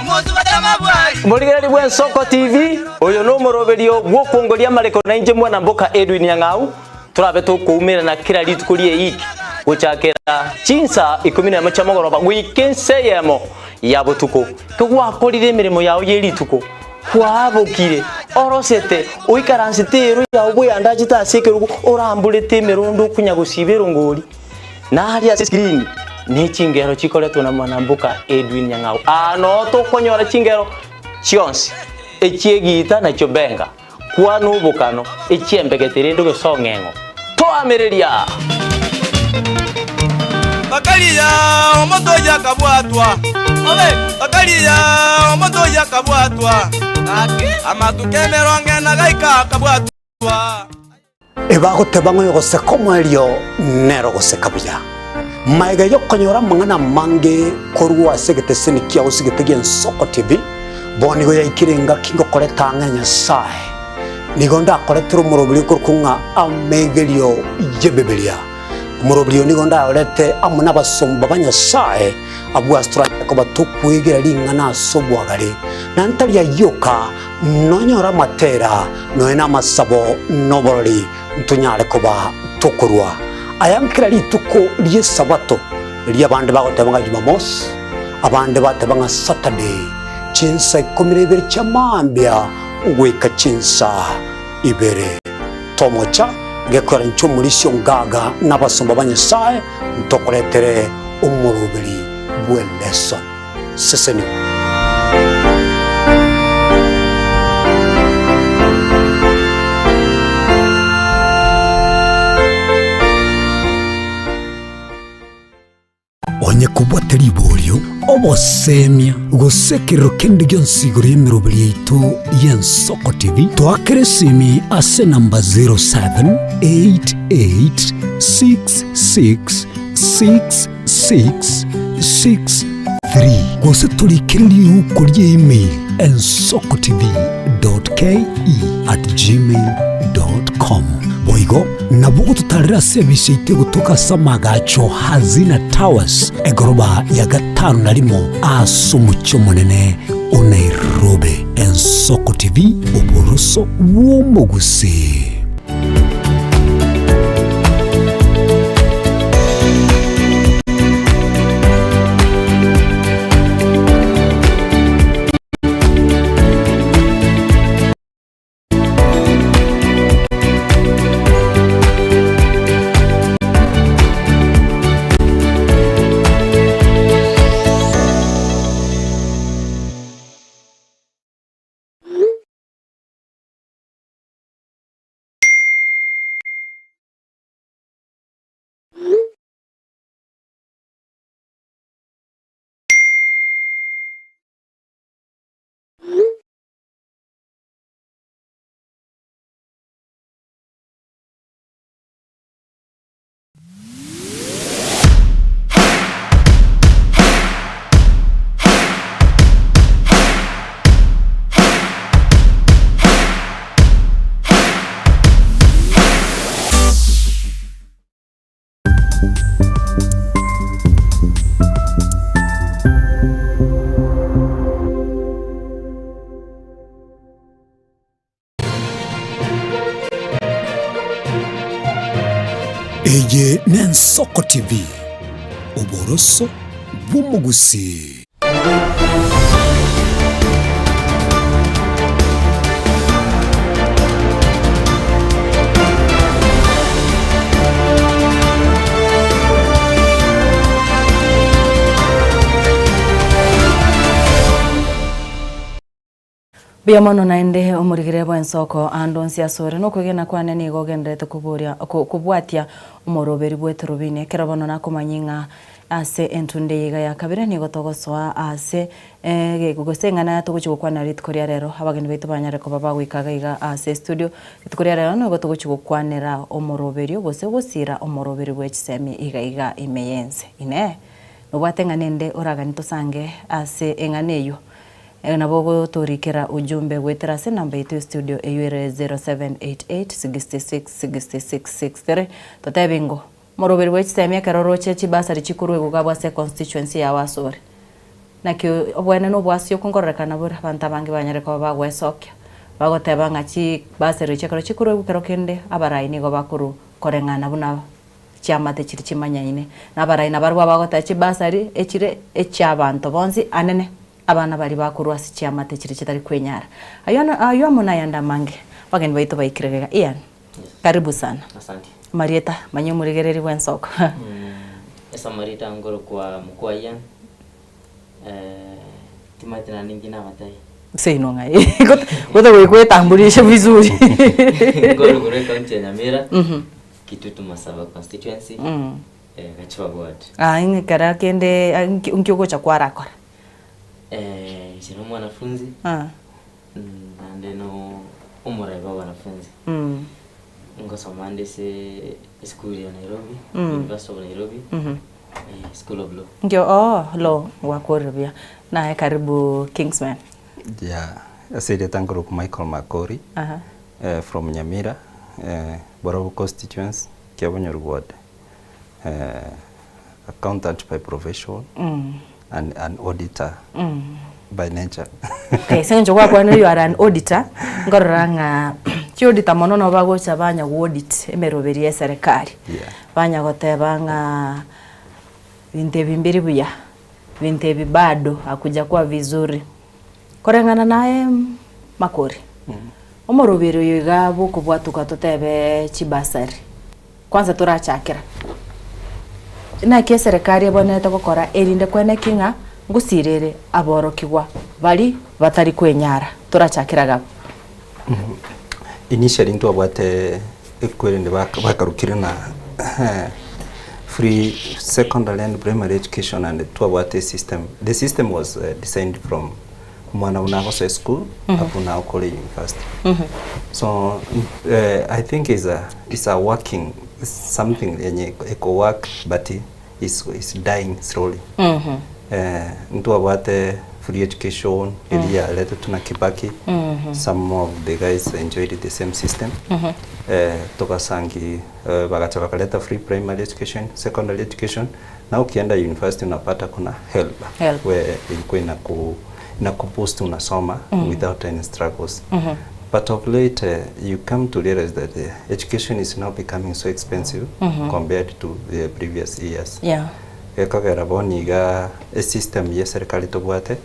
omonto batamabwari. Omorigereria bw'Ensoko TV, oyo nomoroberio bw'okwongoria amareko na inche mwana mboka Edwin Nyang'au, torabe tokoumerana kera rituko ri'eiki gochakera chinsa ikomi nemo chia mogoroba goika ensa eyemo ya botuko. Kegwakorire emeremo yao ye rituko, Kwabokire, orosete, oikaransete eero yao bweyandachete ase ekerogo, oramborete emerondo okonya gosiba erongori. Na aria ase screen ne chingero chikoretwa na mwanamboka Edwin Nyang'au. Aa noo tokonyora chingero chionsi, echi'egiita na chiobenga, kwana obokano, echi'embegete rende ogesong'eng'o. Toamereria! Bakaria omonto oyio akabwatwa, bakaria omonto oyio akabwatwa, amatuko emerongo ena gaika akabwatwa. Ebagoteba ng'a oyogoseka omoerio nere ogoseka buya. Magega y'okonyora amang'ana amange korwa ase egeteseni kiao gose gi'Ensoko TV, bono nigo yaikire engaki ngokoreta ang'e Nyasae. Nigo ndakoretere omoroberio okorokwa ng'a amegerio y'Ebibilia. Omoroberio oyo nigo ndayorete amo nabasomba ba Nyasae, abwo ase toranyare koba tokwegera ring'ana ase obwagare, na ntari ayio oka, nonyore amatera, nonya namasabo, na oborori, ntonyare koba tokorua aya nkera rituko ri'Esabato, erio abande bagoteba ng'a Jumamosi, abande bateba ng'a Saturday, chinsa ikomi na ibere chia mambia goika chinsa ibere. Tomocha gekoera inche omorisia ongaga na abasomba ba Nyasae ntokoretere omoroberi bw'eleson. Sesenigwa. Onye kobwate riborio, obosemia, gose ekerero kende gionsi igoro y'emeroberi yaito y'Ensoko TV, toakere esimi ase enamba 0788666663 gose torikere riuko rie email ensokotv.ke@gmail.com. Boigo nabo ogototarera ase ebise yaito egotoka ase amagacho Hazina Towers, egoroba ya gatano na rimo ase omochie omonene o Nairobi. Ensoko TV, oboroso bw'omogusii. Eye n'Ensoko TV, oboroso bw'omogusii. Mbuya mono naende omorigere bw'ensoko ande onsi asore nokwegena kwane nigo ogendererete koboria kobwatia omoroberi bw'etorobini. Ekero bono nakomanyia ng'a ase entunde eye iga ya kabere nigo togosoa ase gose eng'ana togochia gokwanera rituko ria rero abageni baito banyare koba bagoika iga iga ase estudio. Rituko ria rero nigo togochia gokwanera omoroberio gose gosira omoroberi bwe chisemi iga iga ime y'ense. Inee! Nobwate eng'ana ende oraganie tosange ase eng'ana eyio? Nabo ogotorikera ujumbe goetera ase enamba yaito ya studio eyio ere 0788666663. Totebi ingo, Moroberi bwe chisemi ekero oroche chibasari chikorwa egugabwa ase econstituency yao ase ore. Naki obwene na obwasi okwo nkororekana bore abanto abange banyare koba bagwesokia bagoteba ng'a chibasari echi ekero chikorwa egwa kero kende abarai nigo bakorwa koreng'ana buna chiamate chiria chimanyaine. Na abarai nabarabwo abagoteba chibasari echire echiabanto bonsi anene. Abana baria bakorwa ase chiamate chiria chitari kwenyara. Ayio ayio amo nayande amange. Abageni baito baikire iga. Ian, karibu sana. Asante. Amarieta, manya omorigereria bw'ensoko. Ase amarieta nkorokwa mokwa Ian, timanyeti naende ninki nabatebie. Seino ng'ai? Gotogoikwetambulisha vizuri. Nkorwa korwa ecounty ya Nyamira, Kitutu Masaba constituency, Gachuba ward. Ah, ing'e kera kende nki nki ogocha kwarakora? Eh, inche no mwanafunzi Ah. naende no omorai bwa wanafunzi. Ngosoma nde ase esukuru ya Nairobi, University of Nairobi, School of Law. Nki oh law gwakorire buya. Naye karibu Kingsman. Yeah, ase erieta nkorokwa Michael Makori, Aha. from Nyamira, Borobo constituency, Kiabonyoru ward. Accountant by profession and an auditor by nature. Okay, ase eng'encho gwakwanire you are an auditor, nkorora ng'a chiauditor mono nabo bagocha banya go audit emeroberi ya eserekari. Yeah. Banya goteba ng'a binto ebi mbiri buya, binto ebi bado hakuja kuwa vizuri. Koreng'ana naye Makori, omoroberi oyo iga bokobwatuka totebe chibasari. Kwanza torachakera, naki eserekari ebwenerete gokora erinde kweneki ng'a ngosirere aborokigwa baria batari kwenyara? Torachakera iga abwo. Initially ntwabwate ekwerende bakarukire na free secondary and primary education and twabwate esystem, the system was designed from Omwana buna agosoa esukuru abuna agokora university. So I think is a is a working something yenye eko work but is is dying slowly. Ntwabwate free education eria yaretetwe na Kibaki some of the guys enjoyed the same system. Togasangi bagacha bakareta free primary education, secondary education. Na ukienda university unapata kuna help, Help. where ilikuwa inaku inakuboost unasoma without any struggles. But of late you come to realize that education is now becoming so expensive compared to the previous years. Gekogera bono iga esystem ya eserikari tobwate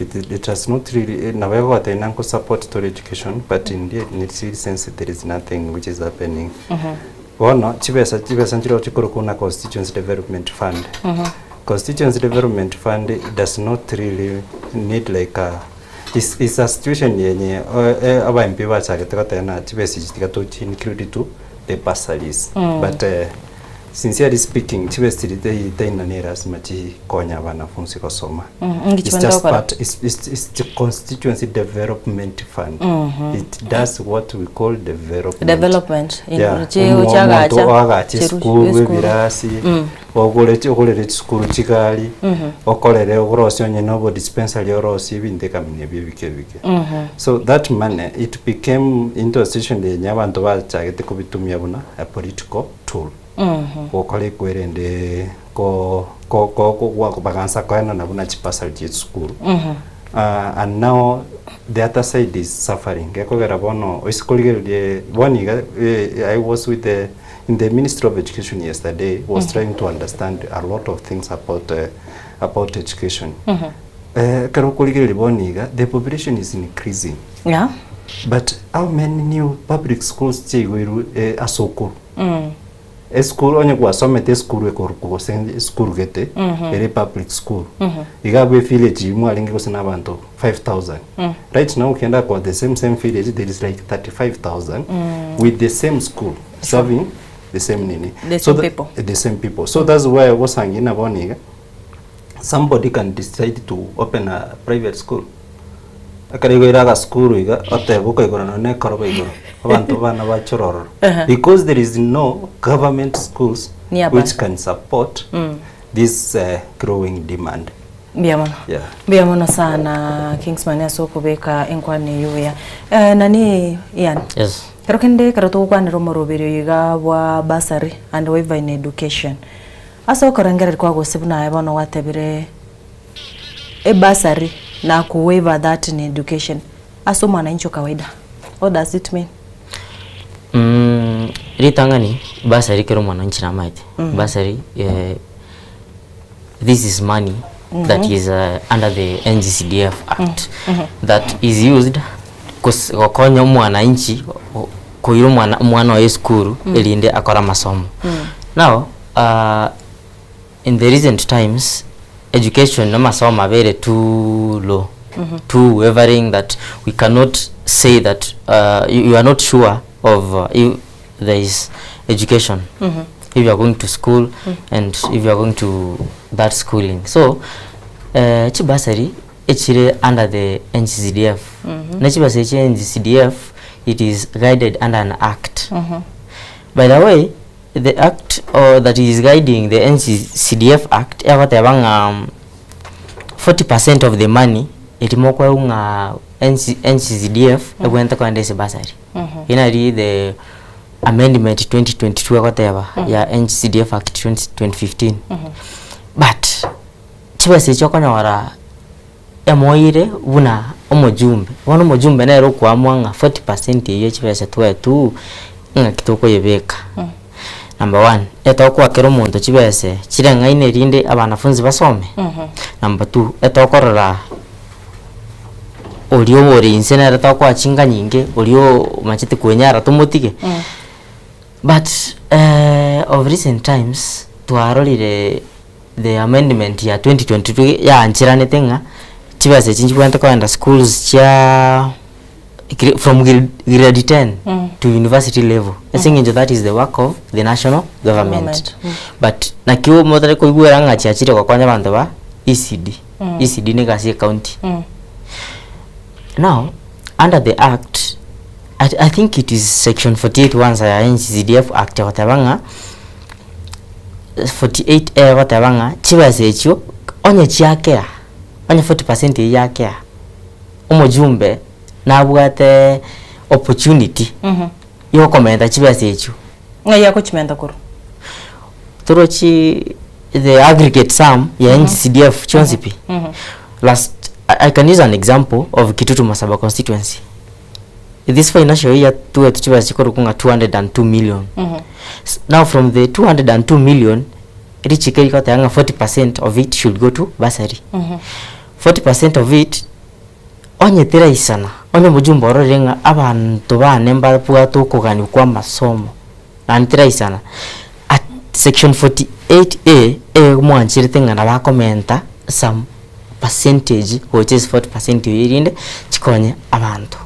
it, it has not really nabo egoteba ng'a nkosupport tore education but in real, in its real sense there is nothing which is happening. Bono chibesa chibesa nchireo chikorokwa buna Constituency Development Fund. Constituency Development Fund does not really need like a is is a situation yenye aba MP bachagete goteba ng'a chibesa echi tiga tochi include to the bursaries. But sincerely speaking chibesa chiria tai taina ne lasima chikonye abanafunzi gosoma. Inki It's chibande just gokora? part is is is the constituency development fund. It does what we call development. Development. In- Yeah. chi- Omo- chiagacha, omonto oagache chiru- esukuru esukuru. ebirasi ogore chi- ogorere chisukuru chigari okorere orosie onye na obo dispensary orosie ebinto ekamina ebio ebike ebike so that money it became into a situation yenye abanto bachagete kobitumia buna a political tool gokora ekwerende ko ko ko ko bagansa koenana buna chibasari chia chisukuru and now the other side is suffering gekogera bono oise korigereria bono iga I was with the in the ministry of education yesterday was trying to understand a lot of things about about education ekero okorigereria bono iga the population is increasing but how many new public schools chiaigweirwe ase okorwa. Esukuru onye gwasomete esukuru ekorokwa gose esukuru gete Mhm. ere public school Mhm. iga abwo evillage eywo mwarenge gose na abanto 5000 Mm. right now okienda kwa the same same village there is like 35000 Mm. with the same school serving the same nini The so same tha- people. the same people so that's why ogosangina bono iga somebody can decide to open a private school Ekero igoire agasukuru iga, otebe okoigora nonya na ekoroba igoro, abanto bana bachore ororo. Ehe. Because there is no government schools Nearby. which can support Mm. this uh, growing demand. Mbuya mono. Yeah. Mbuya mono sana Kingsman ase okobeka enkwana eyio buya. Eh, nani Ian? Yes. Kero kende ekero togokwanera omoroberi oyo iga bwa bursary and waiver in education. Ase okorengereria kwa gose buna aye bono gwatebire Ebursary na ku waiver that in education ase omwananchi o kawaida what does it mean? Mm, ritang'ani bursary kero omwananchi namaete Mm. bursary eh, this is money that Mhm. is uh, under the NGCDF act Mhm. that is used kos- gokonya omwananchi o- koira omwana omwana oye esukuru Mm. erinde akore amasomo Mm. now uh, In the recent times education amasomo abeire too low too wavering that we cannot say that uh, you, you are not sure of uh, if there is education if you are going to school and if you are going to that schooling so eh, chibasari echire under the NGCDF ne chibasari chia NGCDF it is guided under an act by the way The act or that is guiding the NCCDF act egoteba ng'a 40 percent of the money eri mokoegwa ng'a NC NCCDF ebwenerete kogenda ase bursary. Eyio nari the amendment 2022 egoteba ya NCCDF act 20 2015. But chibesa echi okonyora emoire buna omojumbe, bono omojumbe nere okoamua ng'a 40 percent eyio chibesa twaetwe ng'aki tokoyebeka. Number one, etokoa kera omonto chibese chireng'aine erinde abanafunzi basome. Number two, etokorora oria ore inse nere tokoa chinga nyinge, oria omachete kwenyara tomotige. But of recent times twarorire the amendment ya 2022 yaancheranete ng'a chibesa echi nchibwenerete kogenda schools chia from grade 10 to university level ase eng'encho that is the work of the national government. Government, mm. But naki motari koigwera ng'a chiachire gokonya abanto ba ECD. ECD nigo ase ecounty. Now under the act I, I think it is section 48 once ya NCCDF act egoteba ng'a 48 egoteba ng'a chibesa echio onye chiakea onye 40 percent eyio yakea omojumbe nabwate opportunity yokomenta chibesa echio. Ng'ai agochimenta korwa? Torochi the aggregate sum ya NGCDF chionsi pi. Last I, I can use an example of Kitutu Masaba constituency. This financial year tuwete chibesa chikorokwa ng'a 202 million. Now from the 202 million richiko rigoteba ng'a 40% of it should go to bursary. 40% of it onye teraisana onye omojumbe ororire ng'a abanto bane mbabwate okogania kwa amasomo naende teraisana at section 48A emwancherete ng'a nabo akomenta some percentage gocha ase 40% eyio erinde chikonye abanto.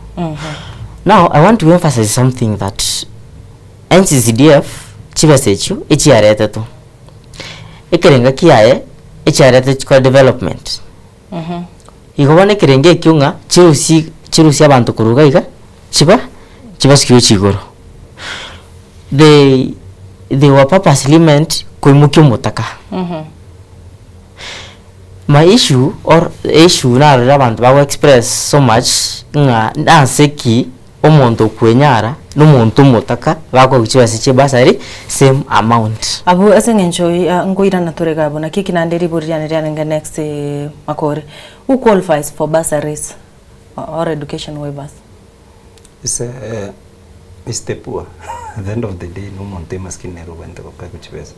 Now I want to emphasize something that NCCDF chibesa echio echiaretetwe, ekerenga kiaye echiaretetwe chikore development. Igo bono ekerengo ekio ng'a chirusie chirusie abanto korwa iga iga chiba chibasikie gochia igoro. They they were purposely meant koimokia omotaka. My issue or issue narorire abanto bago express so much ng'a nase ki omonto okwenyara na omonto omotaka bakoegwa chibesa chie bursary same amount. Abwo ase eng'encho ya nkoirana tore iga abwo naki eki naende ribori riane riarenge next makore, who qualifies for bursaries or education waivers? It's a, it's the poor. At the end of the day, no omonto emaskini nere obwenerete gokoegwa chibesa.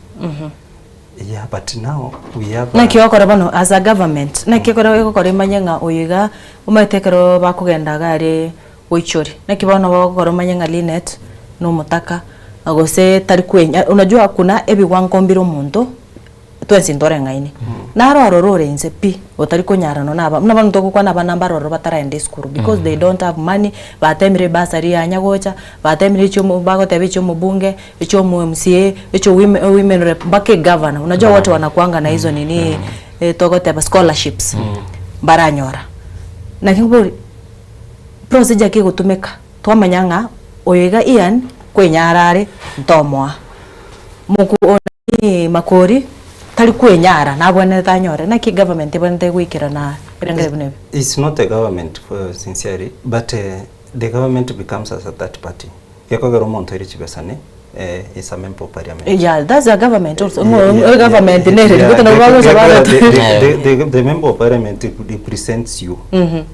Yeah, but now we have a, Naki ogokora bono as a government, naki ekero egokora emanye ng'a oyo iga, omanyete ekero bakogenda iga aria goichoria, naki bono bagokora omanye ng'a Linet na omotaka, Gose tari kwenya unajua kuna ebiwango mbire omonto twensi ntoreng'aini. Naro aroro ore inse pi, otari konyara nonya na aba buna bono togokwana abana mbare ororo bataraenda esukuru because they don't have money, batemire ebasari yanya gocha, batemire echio omo bagoteba echia omobunge, echia omo MCA, echia owime women rep mpaka egavana, unajua wote wanakuanga na hizo nini togoteba scholarships, mbaranyora. Naki nkobori procedure ki egotumeka twamanya ng'a oyo iga Ian kwenyara are ntomoa, moku nani makori tari kwenyara nabwenerete anyore, naki egovernment ebwenerete goikerana ebinto buna ebi? It's not the government for sincerely but the government becomes as a third party gekogera omonto oire chibesa ne is a member of parliament. Yeah, that's a government also. Yeah, yeah, government yeah, nere yeah, gote nabo bagocha bareta. The member of parliament represents you.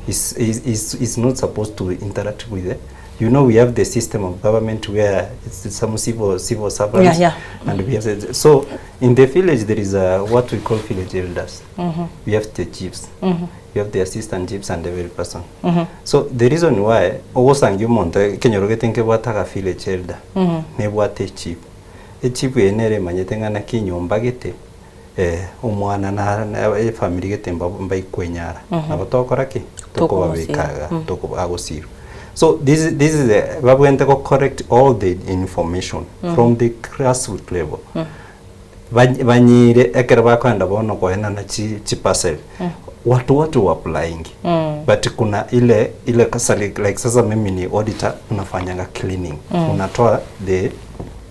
Is, is, is, is not supposed to interact with the, you know we have the system of government where it's some civil servants and we have the, so in the village there is a, what we call village elders. We have the chiefs. We have the assistant chiefs and every person. So the reason why ogosangia omonto ekenyoro gete nkebwate aga village elder nebwate echief. Echief eye nere emanyete ng'a naki enyomba gete omwana na na efamiri gete mba mbaikwenyara. Nabo togokora ki? Tokomosira. Tokobabeka iga toko agosirwa. So this this is the babwenerete go collect all the information from the grassroot level. Banyire ekero bakoenda bono koenana chi chiparcel watu wote wa applying but kuna ile ile kasa like sasa mimi ni auditor unafanyanga cleaning unatoa the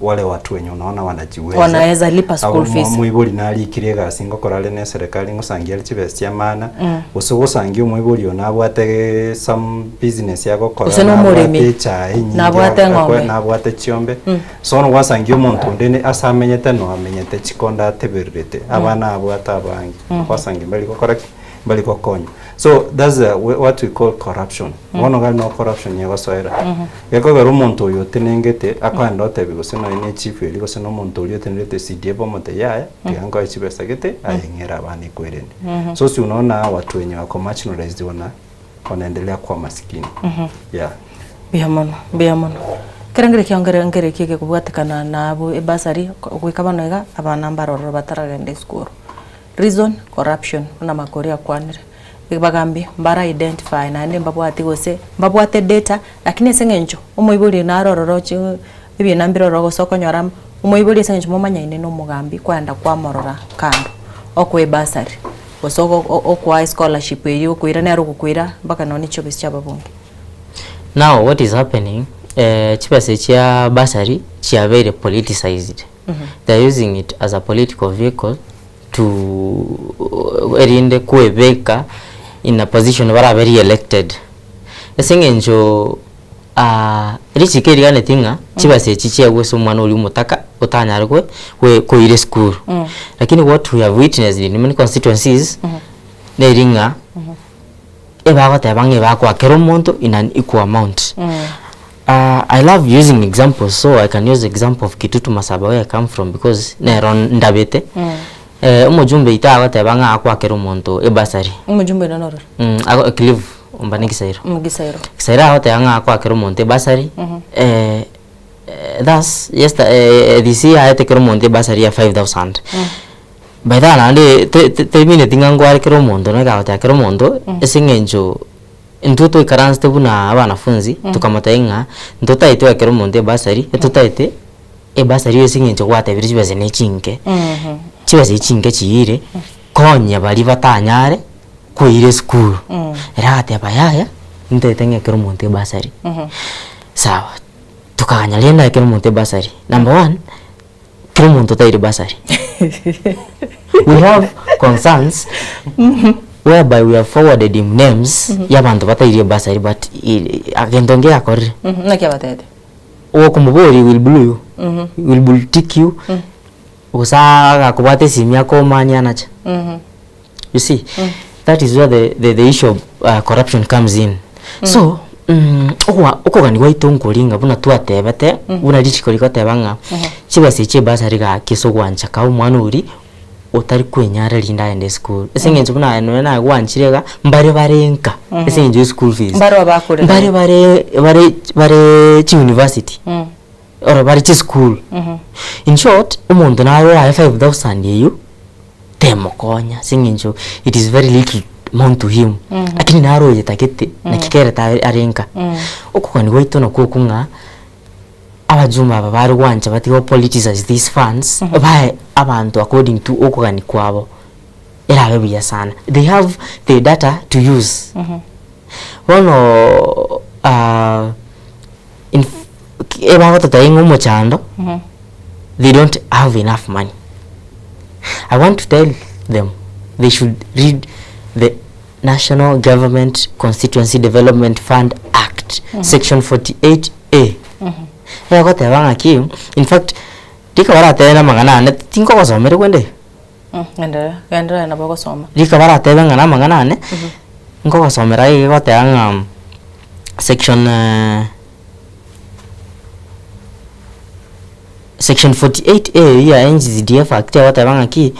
wale watu wenye unaona wanajiweza Wanaweza lipa school Abo fees. Moibori narikire egasi ngokora are na eserekari ngosangia are chibesa chia maana gose gosangia omoibori oyo nabwate some business agokora Gose na omoremi. nabwate echae enyinge Nabwate eng'ombe. nabwate chiombe So bono gwasangia omonto onde ne ase amenyete no amenyete chikonda atebererete, abana abwate abange, gwasangia mbari gokora ki? Mbari gokonywa. So that's a, what we call corruption. Bono iga no corruption egosoera. Gekogera omonto oyo otenengete akoenda otebi gose nonye ne echief eria gose na omonto oria otenerete CDF omotebi yaya tiga nkoe chibesa gete aye ng'ere abana ekwerende. So si unaona hawa watu wenye wako marginalized wana wanaendelea kuwa masikini. Yeah. Mbuya mono, mbuya mono. Ekero nkere ekiongero nkere eki egekobwatekana na abwo ebasari, goika bono iga, abana mbare ororo bataragenda esukuru. Reason, corruption, buna Makori akwanire. Bagambi mbara identify naende mbabwati gose, mbabwate data, lakini ase eng'encho omoibori oyo nare ororo ochi ebina mbire ororo gose okonyora omoibori ase eng'encho momanyaine na omogambi kwaenda kwamorora kando, okoa ebasari, gose okoa escholarship eywo okoira nere ogokoira mpaka nonye chiofisi chia ababunge. Now what is happening eh, chibesa chia bursary chiabeire politicized they are using it as a political vehicle to erinde kwebeka in a position barabe re-elected ase eng'encho ah, richiko eriganeti ng'a chibesa echi chiaigwe ase omwana oria omotaka otanyare kwe kwe koira esukuru lakini what we have witnessed in many constituencies neri ng'a Ebagoteba ng'a ebakoa kera omonto in an equal amount. I love using examples so I can use example of Kitutu Masaba where I come from because nero ndabete. Omojumbe oito agoteba ng'a akoa kera omonto ebasari. Omojumbe oino norori? Ago Clive Ombane Gisairo. Gisairo. Gisairo agoteba ng'a akoa kera omonto ebasari thus yester this year aete kera omonto ebasari ya 5000. By the way naende te- te- temineti ng'a ngware kera omonto na ekagoteba kera omonto ase eng'encho intwe twaikaransete buna abanafunzi tokamotebia ng'a ntotaete oe kera omonto ebasari, etotaete ebasari ase eng'encho gwatebire chibesa ne chinke, chibesa echi chinke chiire, konya baria batanyare koira esukuru. Ere agateba yaya, ntaete ng'e kera omonto ebasari. Sawa, tokaganya rende ae kera omonto ebasari, number one. Kera omonto otaire bursary. We have concerns whereby we have forwarded him names ya abanto batairie bursary but egento nge akorire. Naki abatebete? Okomoboria he will blue you, he will blue tick you, gose agakobwata esimi akomanie anache. You see, that is where the, the issue of corruption comes in. So, okwa okogania gwaito nkori ng'a buna twatebete, buna richiko rigoteba ng'a chibesa echi chiebasari gaki ase ogwancha ka omwana oria otari kwenyara rinde agende esukuru. Ase eng'encho buna aye nonye naye gwanchire iga, mbare bare nka ase eng'encho ya eschool fees. Mbare abakorera. Mbare bare bare bare chiuniversity. Oro bare chisukuru. In short, omonto naye orae 5000 eywo, temokonya ase eng'encho it is very little amount to him. Lakini naro oyetagete, naki kerete are are nka. Okogania gwaito nakwo okwo ng'a, abajumbe aba bare gwancha batige go politicize these funds, bae abanto according to okogania kwabo, erabe buya sana. They have the data to use. Bono in ebagototebia ng'a omochando, they don't have enough money. I want to tell them they should read the National Government Constituency Development Fund Act, section 48A. Egoteba ng'aki, in fact, rika baratebe na amang'ana ane tinkogosomeria kwende. Endelea, endelea nabo ogosoma. Rika baratebe ng'a na amang'ana ane, nkogosomera iga egoteba ng'a section section 48A eywo ya NGCDF Act egoteba ng'aki,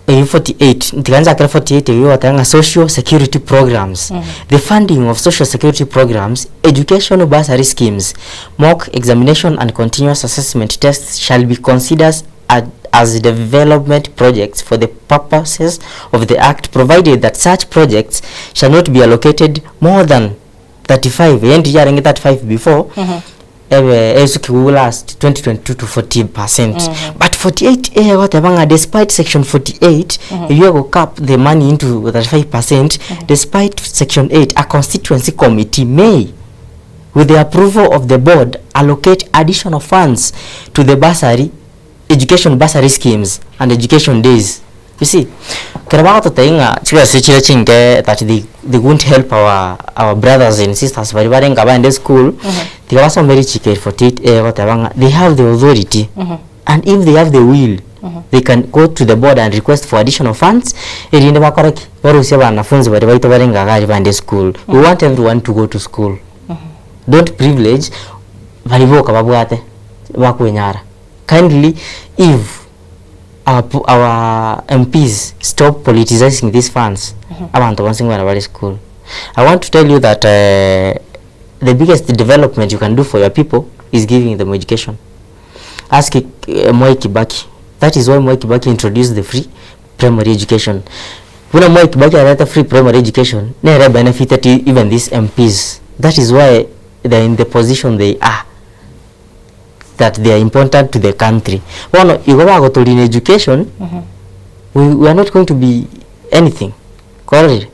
eywo 48, tiga nchakere 48 eywo egoteba ng'a social security programs, the funding of social security programs, education bursary schemes, mock examination and continuous assessment tests shall be considered as development projects for the purposes of the Act provided that such projects shall not be allocated more than 35 eye yarenge 35 before ebe esukigwe last 2022 to 40 percent but 48 A egoteba ng'a despite section 48 eywo ego cap the money into 35 percent despite section 8 a constituency committee may with the approval of the board allocate additional funds to the bursary education bursary schemes and education days you see kero bagototebia ng'a chibesa chire chinke that they, they won't help our, our brothers and sisters baria bare nka baende school tiga basome richiko eri 48 A egoteba ng'a they have the authority and if they have the will they can go to the board and request for additional funds erinde bakore ki barusie abanafunzi baria baito bare nka iga aria baende school we want everyone to go to school don't privilege baria boka babwate bakwenyara kindly if our, our MPs stop politicizing these funds abantu bonsi ngwena bare school I want to tell you that uh, the biggest development you can do for your people is giving them education ask uh, Mwai Kibaki that is why Mwai Kibaki introduced the free primary education buna Mwai Kibaki areta free primary education nere benefited even these MPs that is why they are in the position they are that they are important to the country bono igo bagotorina education we, we are not going to be anything kwarorire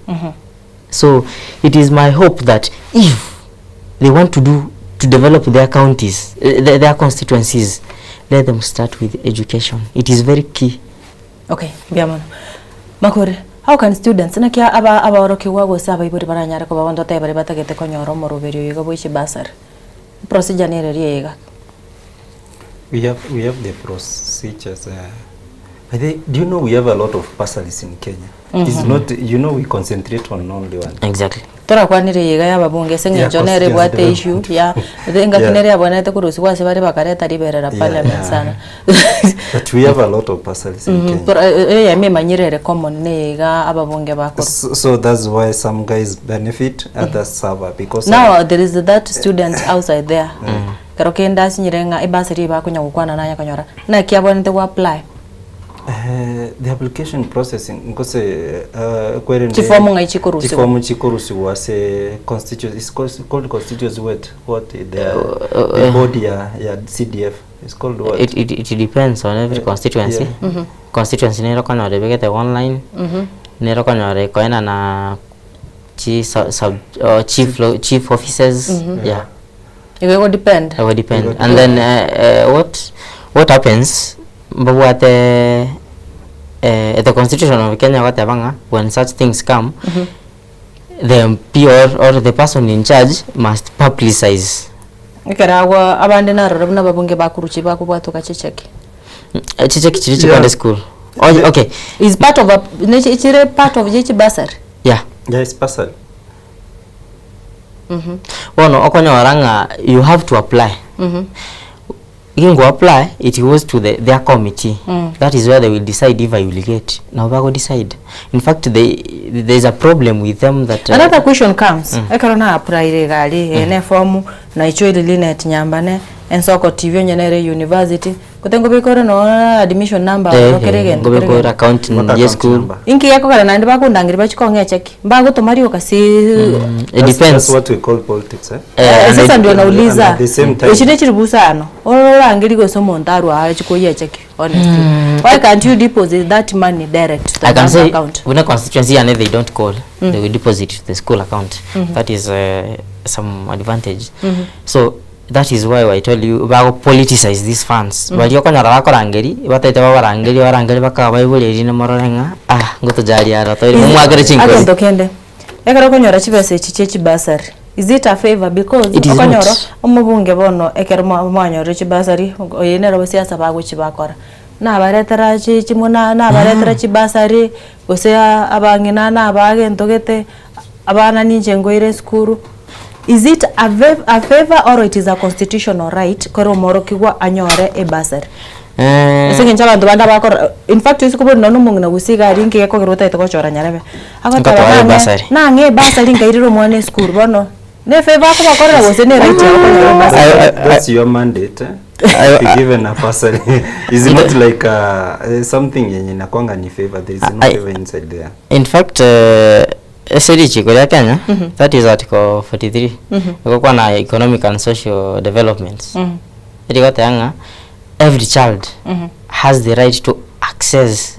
so it is my hope that if they want to do to develop their counties uh, their, their constituencies let them start with education it is very key Okay, mbuya mono. Makore, how can students, naki aba abaorokigwa gose abaibori baranyare koba abanto totebe baria batagete konyora omoroberi oyo iga bwa chibasari? Procedure nere eria iga. We have, we have the procedures. Uh, I think, do you know we have a lot of bursaries in Kenya? It's not, you know, we concentrate on only one. Exactly. Torakwanire iga y'ababunge ase Yeah, eng'encho nere ebwate constituency issue ya engaki Yeah. nere yabwenerete korusigwa ase bare bakareta riberera Yeah, parliament yeah. sana. But we have a lot of bursaries in Kenya. Tora- eyemo emanyire ere common neye iga ababunge bakorwa. So, so that's why some guys benefit, others suffer because Now there is that student outside there. Kero kende asinyire ng'a ebasari bakonya gokwana naye akonyora naki abwenerete go apply. Uh, the application processing nkose uh, kwerende Chifomu ng'ai chikorusigwa? chifomu chikorusigwa ase constituency it's called, called constituency what what the, the body ya, ya CDF it's called what It, it, it depends on every constituency. yeah. Mhm. Constituency nero konyora ebegete online, Mhm. nero konyora ekoena na chi sub, sub, uh, chief, lo, chief officers. Mhm. Yeah, Igo ego depend. it will depend. It will And then uh, uh, what what happens mbabwate uh, the constitution of Kenya gwateba ng'a when such things come Mhm. the MP or, or the person in charge must publicize Ekero agwo abande narora buna ababunge bakoruchi bakobwatoka chicheki. Eh, chicheki chiri Yeah. chikwende school oh, okay Is part of a nechi chire part of ye chibasari. yeah yeah it's bursary Mhm. bono okonyora ng'a you have to apply Mhm. gingo apply it goes to the, their committee Mm. that is where they will decide if i will get now bago decide in fact they there's a problem with them that uh, Another question comes. Ekero na apply gari ene form na icho ili Linet Nyambane Ensoko TV onye nere university, gote nkobeka ore nonya admission number Eh, oro kera eh, egento kera nkobeka ore egento. account ya eschool. Inki gekogera naende bakondangeria bachie kong'a echeki? Mbagotoma rioka si It That's, depends. that's what we call politics, eh? Eh, and sasa it- ndio And nauliza at the same time, echi nechiri sana ororangerie gose omonto arwe aa achi koyia echeki honestly why can't you deposit that money direct to the I can bank say account when a constituency and they don't call, they will deposit to the school account. That is some advantage. So that is why I tell you bago politicize these funds. Bari okonyora bakorangeri, bataete babarangeri, barangeri bakaba baibori ne morore ng'a ah ngotojaria ara toire momwakere chinkosi. Agento kende ekero okonyora chibesa echi chia chibasari is it a favor because It is okonyora not. omobunge bono ekero mwa- mwanyorire chibasari oye nere bosiasa bagochi bakora nabaretera chi chimwe na nabaretera chibasari gose aa abang'ina nabagento gete abana ninche nkoira esukuru is it a a favor or it is a constitutional right kore omworokigwa anyore ebasari? Ase eng'encho abanto bande abakora in fact oise kobori nonye na omong'ina gose iga aria nki gekogera otagete gochora nyarebe, agoteba Nkotwara nang'e ebasari. nang'e ebasari nkairera omwana esukuru bono ne efavor akobakorera gose ne right yabo konyora ebasari? That's your mandate, eh? To be given a bursary. Is not like something yenye inakuanga ni favor. There is no favor inside there. In fact, ase richiko ria Kenya, that is article 43, egokwana economic and social developments. Erigoteba ng'a every child has the right to access,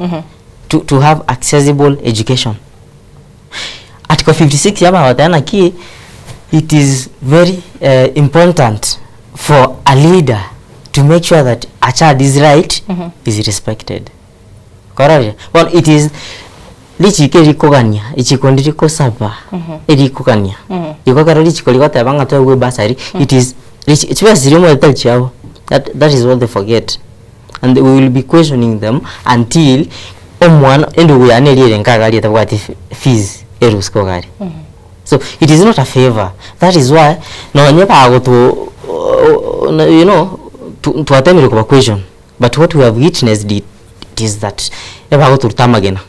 to, to have accessible education. Article 56 yabagoteba naki it is very important for a leader to make sure that a child's right is respected. Kwarorire? Bono it is richiko erikogania, richiko ndirikosaba, erikogania. Igo ekero richiko rigoteba ng'a toegwe ebasari, it is richi chibesa chiria omanyete tari chiabo, that that is what they forget and we will be questioning them until omwana endugu yane eria ere nka iga etabwati fees erusike iga aria. So it is not a favour, that is why nonye bagoto you know twatemire koba question but what we have witnessed it is that ebagotoruta amagena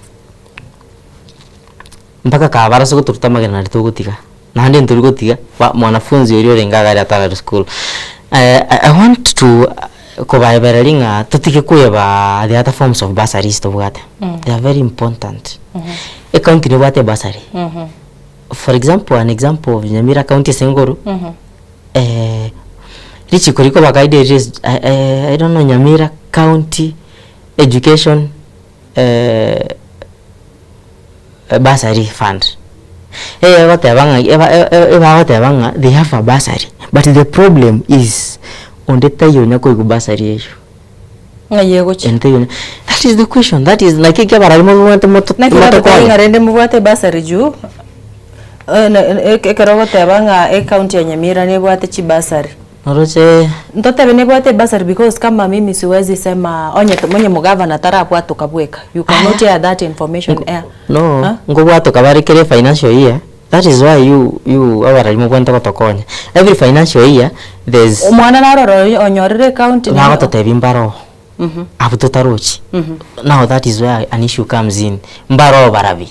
mpaka kabarase gotoruta amagena naria togotiga naende ntori gotiga ba mwanafunzi oria orenge iga aria atarari school. I I want to kobaebereria ng'a totige koeba the other forms of bursaries tobwate, they are very important. Ecounty nebwate ebursary, for example an example of Nyamira county ase engoru, richiko rikoba guided is I don't know Nyamira county education bursary fund. Egoteba ng'a eba ebagoteba ng'a they have a bursary but the problem is onde taiyo onya koigwa bursary eywo. Ng'ai egochia? Onde taiyo onya, that is the question, that is naki ekiabarabwo mobwate moto Naki ogoteba motokonye. ng'a rende mobwate ebursary juu, ekero ogoteba ng'a ecounty ya Nyamira nebwate chibursary. Oroche. Ntotebe nebwate ebursary because kama mimi siwezi sema onye onye omogavana tarabwatoka bweka, you cannot air that information air. No, Huh? nkobwatoka bare kera efinancial year, that is why you you abarari mobwenerete gotokonya. Every financial year, there's Omwana naroro oyo onyorire ecounty nero. Bagototebia mbaroo, abwo totarochi. Now that is where an issue comes in, mbaroo barabi.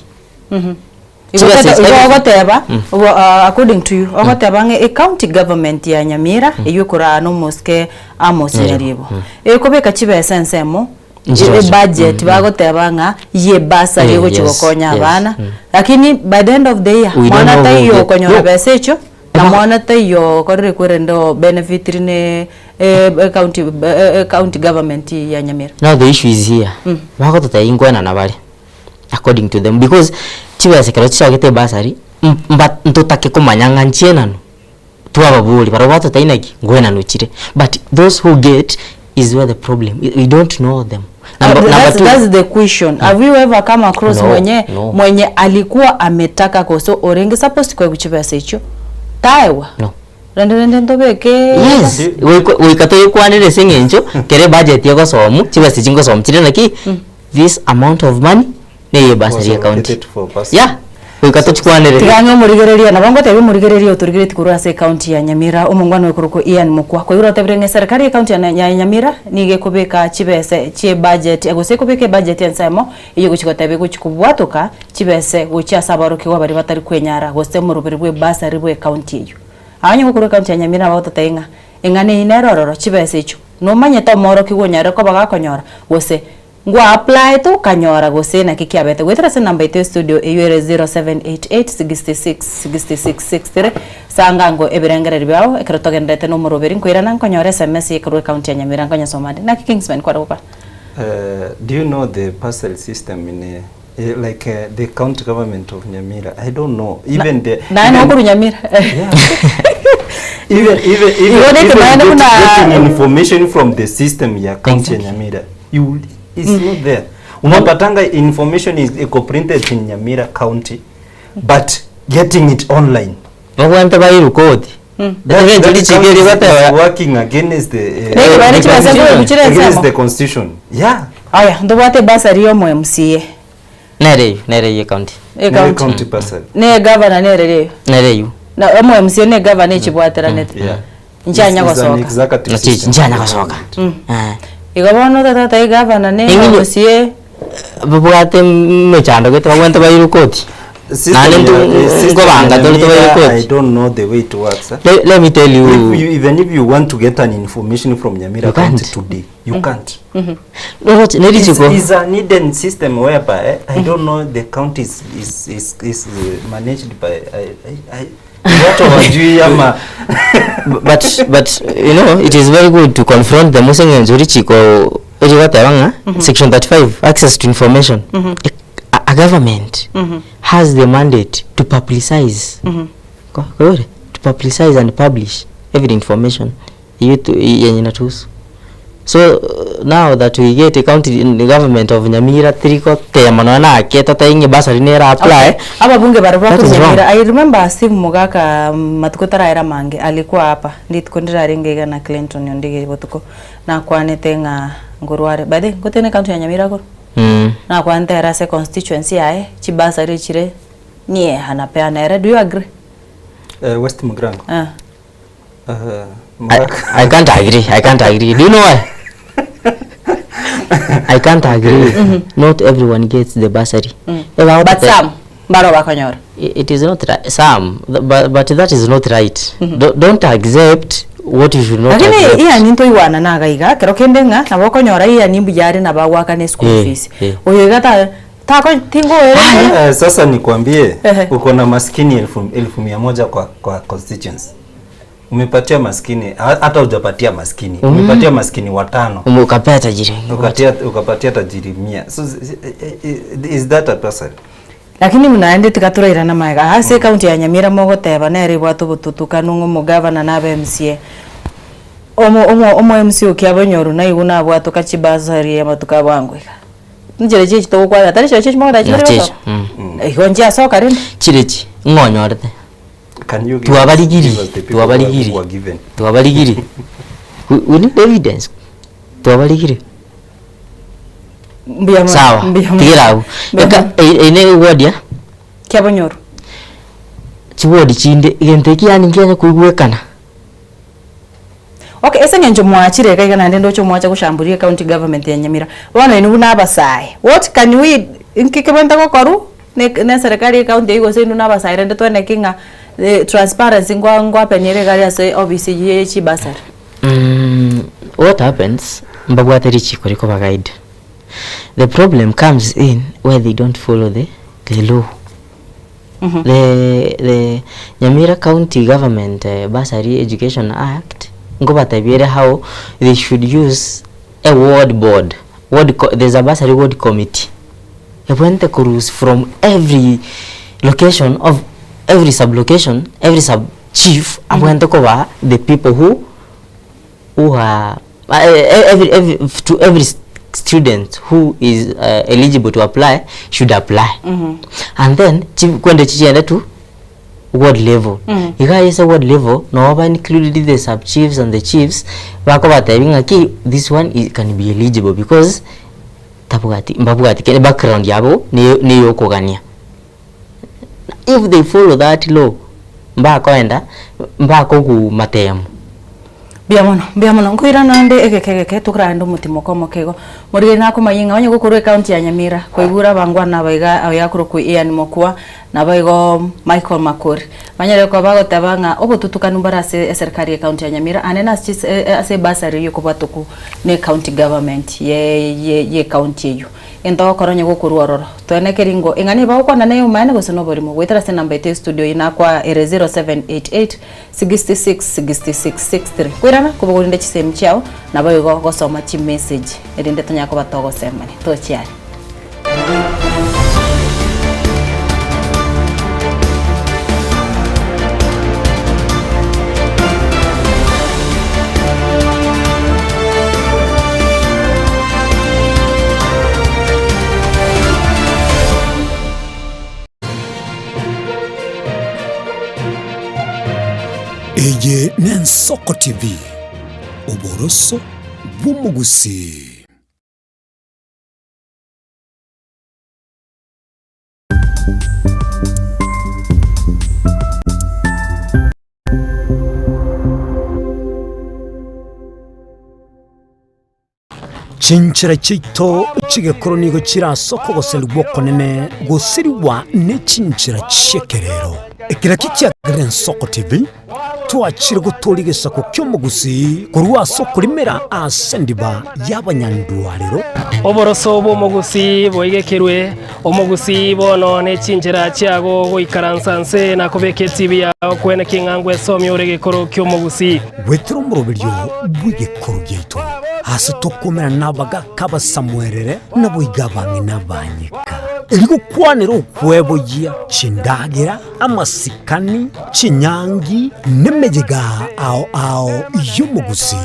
Igo Chibesa tete- igo every- ogoteba obo ah, according to you ogoteba ng'a ecounty government ya Nyamira eywo ekoraa na omosike Amos Nyaribo. Nyaribo ekobeka chibesa ensemo Nchiroche. ebudget bagoteba ng'a ye bursary Eh, egochi yes, gokonya yes, abana lakini by the end of the year We don't mwana know who taiyo get- okonyora No. besa echio na Eba- mwana taiyo okorire kwerende o benefit rine county county government ya Nyamira. Now the issue is here bagototebia inkwenana bare according to them because chibesa ekero chichagete ebasari mba ntotake komanya ng'a nchienanu twababori barabwo batotebia naki nkwenanu chire but those who get is where the problem we don't know them. Number, number That's, two, that's the question. Have you ever come across No, mwenye no. mwenye alikuwa ametaka koso orenge supposed koegwa chibesa echio taegwa? No. Rende rende ntobeke Yes, goika goika toyekwanere ase eng'encho kere ebudget egosomu chibesa echi ngosomu chire naki this amount of money neye ebasari Was ya county. allocated for bursary. Yeah, goika tochikwanere. Tiga ng'e omorigereria, nabo ngotebia omorigereria otorigeretie korwa ase ecounty ya Nyamira, omongwana okorokwa Ian Mokwa. Koigure otebire ng'a eserekari y'ecounty ya ya Nyamira nigo ekobeka chibese chi'ebudget gose ekobeka ebudget ensemo eyio egochi goteba egochi kobwatoka chibese gochia ase aborokigwa baria batari kwenyara gose omoroberi bw'ebasari bw'ecounty eyio. Aa onye gokorwa ecounty ya Nyamira nabo bagototebia ng'a Eng'ana eyio nere ororo, chibesa echio nomanyete omoorokigwa onyare koba gakonyora gose ngwa applyete okanyora gose naki kiabete. Goetera ase enamba yaito ya studio eyio ere 0788 66 66 63 sanga ango ebirengererio biao ekero togendererete na omoroberi nkoirana nkonyora sms ekorwa ecounty ya Nyamira nkonyesoma ande. Naki Kingsman kware gokora? Do you know the parcel system in a, eh, like uh, the county government of Nyamira? I don't know. Even the Naye even, nokorwa Nyamira. even even even, Igo even neke naende get, buna- getting information from the system ya county ya Nyamira, you will- it's not there. Unapatanga information is iko printed in Nyamira county, but getting it online. Babwate bairwe koti. That, That that county county is, is working against the Neke bari chibesa against nkoigwa chire ensemo. the constitution. Yeah. Aya, ntobwate ebasari ya omo MCA. Nere eyu, nere eyu ecounty. Ecounty. County bursary. Ne governor nere reyo. Nere eyu. Na omo MCA ne governor echibwateranete. Yeah. Nchanya It's- it's an gosoka. executive Nachichi, system. nchanya gosoka. Eh. Igo bono tata governor ne Eng'inyo- MCA Babwate mechando gete babwate bairwe koti. System Naende ya- ntu- eh, system nkobanga ya tore Nyamira, tobaire I koti. don't know the way it works. Eh? Let, let me tell you. If you even if you want to get an information from Nyamira You County can't. today, you can't. Loroche, It's, nerichiko. it's an hidden system whereby eh, I don't know the county is is is, is uh, managed by I, I, I, watu hawajui ama but but you know it is very good to confront them useng'encho richiko richigoteba ng'a section 35 access to information a, a government has the mandate to publicize Ko- koyore to publicize and publish every information yetu yenye inatuhusu so uh, now that we get a county in the government of Nyamira tiriko tema no na keta taingi basari nera apply Okay. Ababunge bari That is wrong. bakunyamira. I remember Steve Mugaka matuko taraera mange alikuwa hapa ndituko ndiraringa igana Clinton yondige botuko nakwanete ng'a ngorware by the way, ngotene county ya Nyamira koro nakwanete era ase constituency yaye chibasari chire nie anapeana ere do you agree uh, West Mugrango. Ah. Uh, I, I can't agree. I can't agree. Do you know why? I can't agree. Not everyone gets the bursary. Eba But ote- some baro bakonyora I- It is not right. Some, th- but, but that is not right. Do, don't accept what you should not lakini accept. iya ninto iwana nagaiga kero kende ng'a nabo okonyora iya nimbuya are nabagwakana eschool Eh, fees eh. oyo iga ta tako tingoere Eh, sasa nikwambie Ehe. uko na maskini elfu, 1,100 kwa, kwa constituency umepatia maskini ha- hata hujapatia maskini umepatia maskini watano Ume- Ukapea tajiri. ukatia, ukapatia tajiri mia so is, is that a person lakini mnaende tikaturairana maega ase county ya Nyamira mogoteba nere ibwate obotutukanu ng'a omogavana na abe MCA omo omo omo MCA okiabonyoru naigu nabwatoka chibasari amatuko abwango iga nchire chichi togokwana tari chire chichi mogoteba chibere Nachicho. gosoka Mm. igo nchiasoka rende Chirechi. Ng'onyorete. can you give us- Tuwabarigiri. give us the people who are- Tuwabarigiri. who are given Tuwabarigiri. We, we need evidence. Tuwabarigiri. mbuya mono, Sawa. mbuya mono. Tigira abu. Mbuya Eka mono. ene ward ya kiabonyoru chiwodi chinde egento eki yaani nkianya koigwekana. Okay, ase eng'encho mwachire iga iga naende ndoche omwacha goshamburia county government ya Nyamira. Bono inwe buna abasae, what can we nki kebwate gokorwa ne ne serikali ya county eywo gose inwe na abasae rende tweneki ng'a eh, transparency ngwa ngwapenyere iga aria ase office eywo ya chibasari. What happens mbabwate richiko rikoba guide the problem comes in where they don't follow the, the law the, the Nyamira County Government uh, Bursary Education Act nkobatebiere how they should use a ward board ward co there's a bursary ward committee ebwente kurus from every location of every sub location every sub chief abwente koba the people who who are every, every to every student who is uh, eligible to apply should apply and then chi- kwende chichiende to ward level iga ase ward level no ba included the sub chiefs and the chiefs bakobatebi ng'aki this one is, can be eligible because tabwati mbabwati kene background yabo niyo niyokogania if they follow that law mbakoenda mbakogumatemo Mbuya mono, mbuya mono. Nkoira naende egeke egeke tokoraende omotimo okomoke igo. Morigeri nakomanya ng'a onye gokorwa ecounty ya Nyamira, koigure abangwana aba iga oyo akorokwa Ian Mokua. Naboigo Michael Makori banyare koba bagoteba ng'a obotutukanu mbore ase eserikari ye county ya Nyamira ande na ase ase ebursary eywo ekobwatokwa ne county government ye ye county eywo. Egento ogokora onye gokorwa ororo toenekeri ngo eng'ana eye bagokwana neye omaene gose noborimo goetera ase enamba yaito ya estudio eywo nakoa ere 0788 66 66 63 koirana kobogoria chisemi chiao naboigo gosoma chimessage erinde tonyare koba togosemania tochiare. Eye n'Ensoko TV, oboroso bw'omogusii. Chinchera chiaito chi'egekoro nigo chire ase okogoserigwa okonene gosirigwa ne chinchera chi'ekerero. Ekeraki kiagerire Ensoko TV twachire gotooria egesaku ki'omogusii korwa ase okorimera ase endiba y'abanyandwarero. Oboroso bw'omogusii boigekerwe, omogusii bono ne chinchera chiago goikaransa nse na kobeka etibi yao kwene king'angwa esomia ore egekoro ki'omogusii. Goetera omoroberio bw'egekoro giaito, ase tokomerana nabagaaka abasamuerere, naboigo abang'ina abanyeka, erio gokwanera okweboyia chindagera, amasikani, chinyangi, nemeyega ao ao y'omogusii.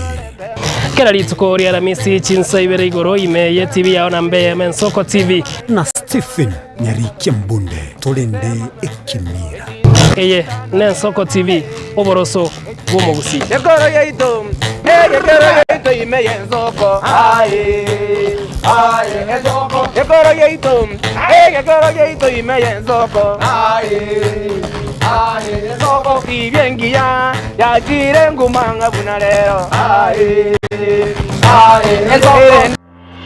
Kera rituko ria Aramisi chinsa ibere igoro ime ye TV yao na mbe eyemo Ensoko TV. Na Stephen Nyarikia Mbunde torende ekemira. Eye n'Ensoko TV, oboroso bw'omogusii. Ekoro yaito, egekero yaito ime y'ensoko, aye, aye, ensoko. Ekoro yaito, egekero yaito ime y'ensoko, aye, aye, ensoko. Tibia engiya yachire nguma ng'a buna rero, aye, aye, ensoko.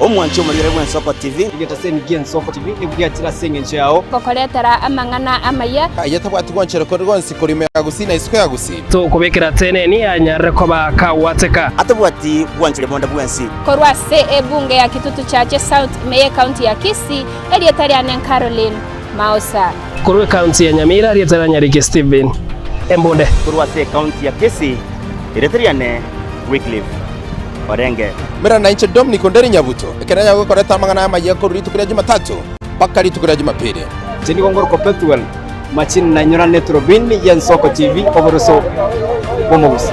Omwanchi omorigere bw'Ensoko TV. Egetaseni gi'Ensoko TV nigo giachire ase engencho yao. Gokoretera amang'ana amaya. Aye tabwati gwanchera kore gonsi korwa ime ya Gusii na isiko ya Gusii. Tokobekera teneni anyarire koba kagwateka. Atabwati bwanchera bonde bwensi. Korwa ase ebunge ya Kitutu Chache South ime y'Ecounty ya Kisii, erieta riane Caroline Maosa. Korwa ecounty ya Nyamira, erieta ria Nyariki Stephen Embunde. Korwa ase ecounty ya Kisii, erieta riane Wycliffe Orenge. Mera nainche Dominic Onderi Nyabuto, ekero nyagokoreta amang'ana amayia korwa rituko ria Jumatatu mpaka rituko ria Jumapili. Inche nigo ngorokwa Pethuel Machini na inyorane Turubini y'Ensoko TV oboroso bw'omogusii.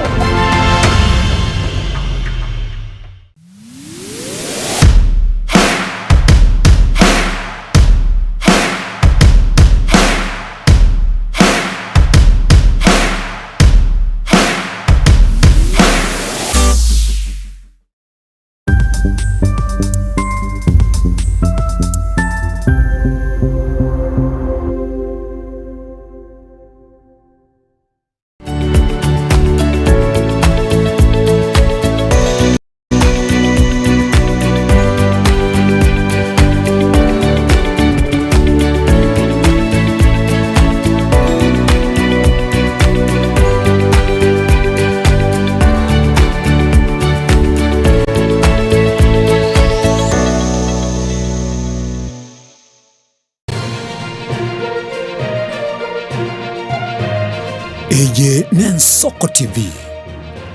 Eye n'Ensoko TV,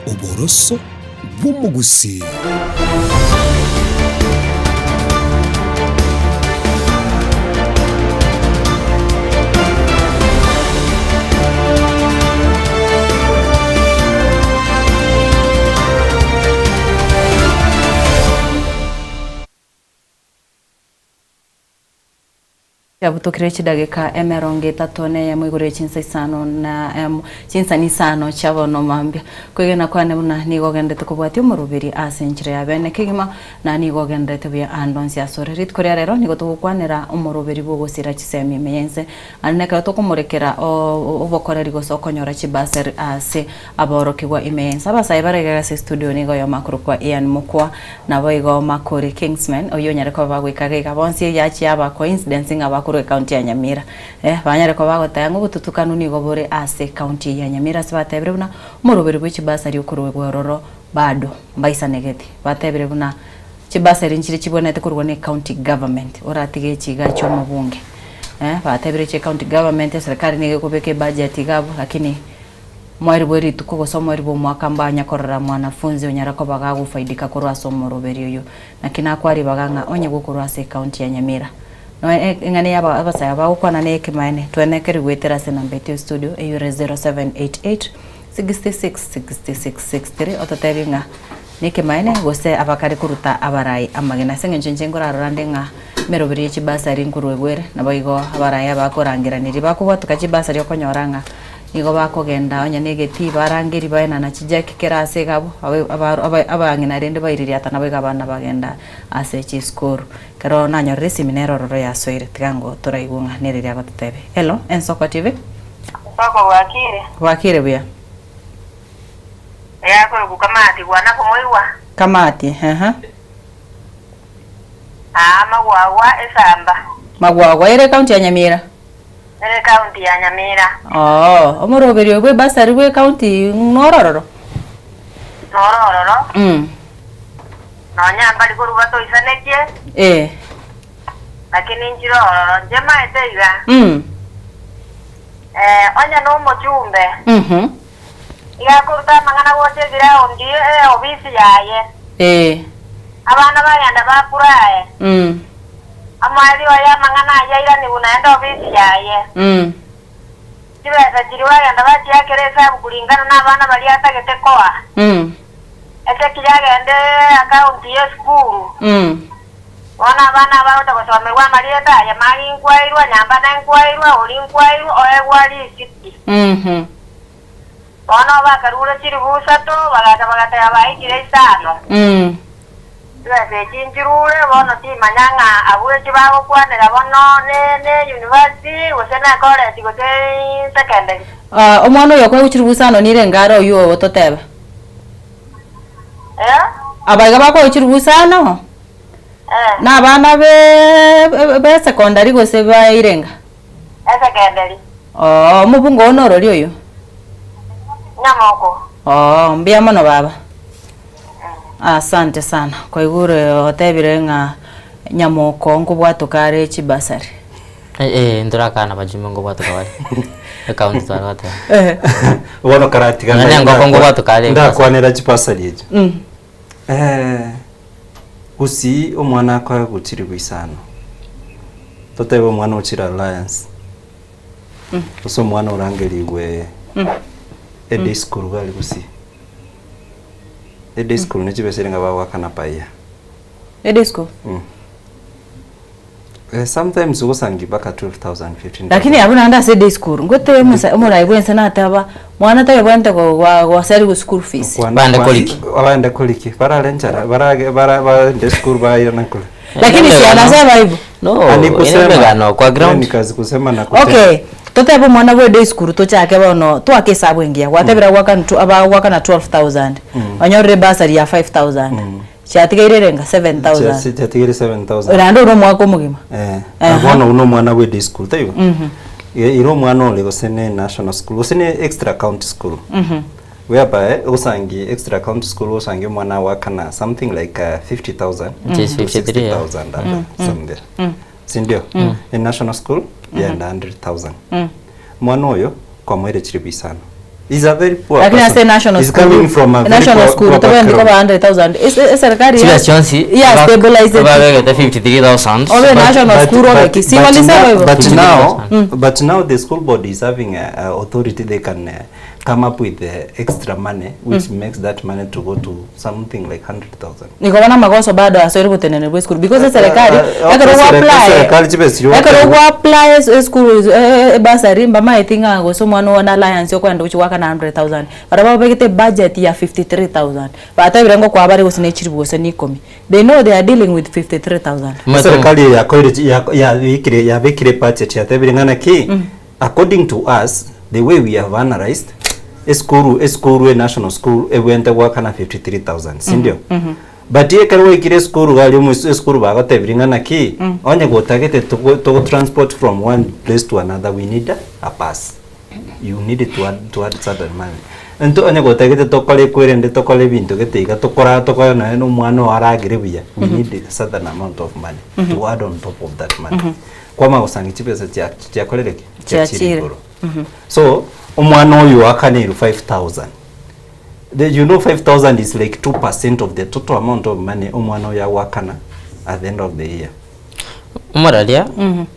oboroso bw'omogusii. Chiabutokire chidageka emerongo etato neyemo igoro ye chinsa isano na emo, chinsani isano chia bono mambia. Kwegena kwane buna nigo ogenderete kobwatia omoroberi ase enchera ya bene kegima, na nigo ogenderete buya ande onsi asore. Rituko ria rero nigo togokwanera omoroberi bw'ogosira chisemi ime y'ense, naende nekero tokomorekera obokoreri gose okonyora chibasari ase aborokigwa ime y'ense. Abasae bare iga ase estudio nigo oyomo akorokwa Ian Mokwa, Naboigo Makori Kingsman, oyio onyare koba bagoika iga iga bonsi, yachia aba coincidence ng'a bakorwa. korwa ekaunti ya Nyamira. Eh, banyare koba bagoteba ng'a obotutukanu nigo bore ase ekaunti eye ya Nyamira ase batebire buna omoroberi bwe chibasari okoruegwa ororo bado mbaisanegeti. Batebire buna chibasari nchire chibwenerete korwa ne county government oratige echi iga chi'omobunge. Eh, batebire chi county government eserekari nigo ekobeka ebudget iga abwo lakini Mwaeri bwe rituko gose omweri bw'omwaka mbanya korora mwanafunzi onyara koba gagofaidika korwa ase omoroberi oyio. Naki nakwa ribaga ng'a onye gokorwa ase ecounty ya Nyamira. Noe eng'ana eye abasae aba bagokwana neye ekemaene, twenekeri goetera ase enamba yaito ya studio eyio ere 0788 66 66 63 ototebie ng'a nekemaene gose abakare koruta abarai amagena. Ase eng'encho inche nkorarora nde ng'a emeroberi ye chibasari nkorwegwa ere, naboigo abarai abakorangeranirie bakobwatoka chibasari okonyora ng'a Nigo bakogenda onye negetii barangerie baenana chijeki kera ase egabo, abang'ina rende baiririata naboigo abana bagenda ase chisukuru. Ekero nanyorire esimi nere ororo yasoire, tiga ngo toraigwe ng'a nere riria agototebia. Hello, Ensoko TV. Ensoko bwakire? Bwakire buya. Eyakorokwa Kamati bwana komoigwa? Kamati, ehe. Aa Magwagwa esamba. Magwagwa ere ekaunti ya Nyamira? Ere ekaunti ya Nyamira. Oo, omoroberi oyo bw'ebasari bw'ekaunti norororo? Norororo. Nonya mbari korwa batoisanetie. Eh. Lakini inchire ororo, inche maete iga. Eh, onye nomochumbe. Iga akoruta amang'ana gocha egiraundi e obisi yaye. Eh. Abana bagenda bapurae. Omoerio oye amang'ana ayio airanigwe naende obisi yaye. Chibesa chiria bagenda bachiakera esabu kuringana nabana baria atagete koa. Echeki yagende akaunti y'esukuru. Bono abana aba bagocha gosomerwa amarieta aye, Magi nkwairwa, Nyambane nkwairwa, Ori nkwairwa, oegwa risiti. Bono bakarure chilifu isato, bagacha bagateba baikire isano. Chibesa echi nchirure, bono timanya ng'a abwo echi bagokwanera bono ne ne university, gose ne college, gose secondary. Ah, omwana oyo okoegwa chilifu isano nire engare oyio ototeba? Eh? Abaiga bakoegwa chilifu isano? Eh. Na abana be be secondary gose ba irenga? Esecondary. Oo, omobungo oo norori oyo? Nyamoko. Oo, mbuya mono baba. Asante sana. Kwaigure otebire ng'a Nyamoko nkobwatoka are chibasari. Eh, ntorakana bajumbe nkobwatoka bare. Ekaunti tware goteba. Bono karatiga Nonye engoko nkobwatoka are ndakwanera chibasari echi. Eh, gusii omwana akoe gochirigwa isano. Totebe omwana ochire Alliance. Gose omwana orangerigwe eday school iga aria gusii. Eday school ne chibesa ere ng'a bagoakana per year. Eday school? Eh, sometimes ogosangi mpaka 12,000, 15,000. Lakini abwo naende ase eday school, ngote omosa omorai bwense nateba, mwana tayebwenerete go- gwa- goseriwa school fees. Kwana- Baende kwana- koriki. Baende koriki. Barare enchara, barage bara baende esukuru bairana kore. Lakini si anasema hivyo. No, Ah, ni kusema. ene emegano kwa Hiyo ground. Ni kazi kusema na kutenda. Okay, totebe omwana bwa eday school tochake bono twake esabu engiya, gwatebire agwakana tw abagwakana 12,000, onyorire bursary ya 5,000, Chiatigaire erenga 7000. Chiatigaire 7000. Naende oria omwaka omogima. Eh. Aha. Bono buna omwana bwe day school taibo? Ira omwana ore gose ne national school gose ne extra county school. Whereby ogosangi extra county school ogosangi omwana agwakana something like 50000 Which is to 53, yeah. 60000 apa somewhere. Sindio? In national school yenda 100000. Omwana oyo kwamoire chilifu isano. He's a very poor Lakini person. ase national He's school coming from a very national poor, school poor tobendi background. koba 100,000 Ese- eserikali Chibesa chionsi ya stabilize babegete 53000 Obe national school obe Kisii walisema now, hivyo. but now, but now the school board is having a, a authority they can come up with extra money which makes that money to go to something like 100,000. Niko na magoso bado asoire gotenenera bwa esukuru because eserekari ekero eh, gwa apply eserekari chibe chiri ekero goteba. gwa apply esukuru ebasari mbamaeti ng'a gose omwana one alliance okoenda gochia goakana 100,000 barabwo babegete ebudget ya 53,000 batebire ngokoa bare gose ne chiribu gose na ikomi they know they are dealing with 53,000. Eserekari eye yakoire chi- ya- yabekire yabekire budget yatebire ng'a naki according to us the way we have analyzed esukuru esukuru e national school ebwenerete goakana 53000 sindio? But ekero gwaikire esukuru iga aria omois esukuru bagotebirie ng'a naki, onye gotagete togo togo transport from one place to another we need a bus. You need to add to add certain money. Into onye gotagete tokore ekwerende tokore ebinto gete iga tokora tokore nonya na omwana oo aragere buya, we need a certain amount of money to add on top of that money. Kwamanya gosangia chibesa chia chiakorire ki? Chiachire Chiachire. igoro. So, omwana oyo oakaneirwe 5000, the you know 5000 is like 2% of the total amount of money omwana oyo agoakana at the end of the year. Omoraria,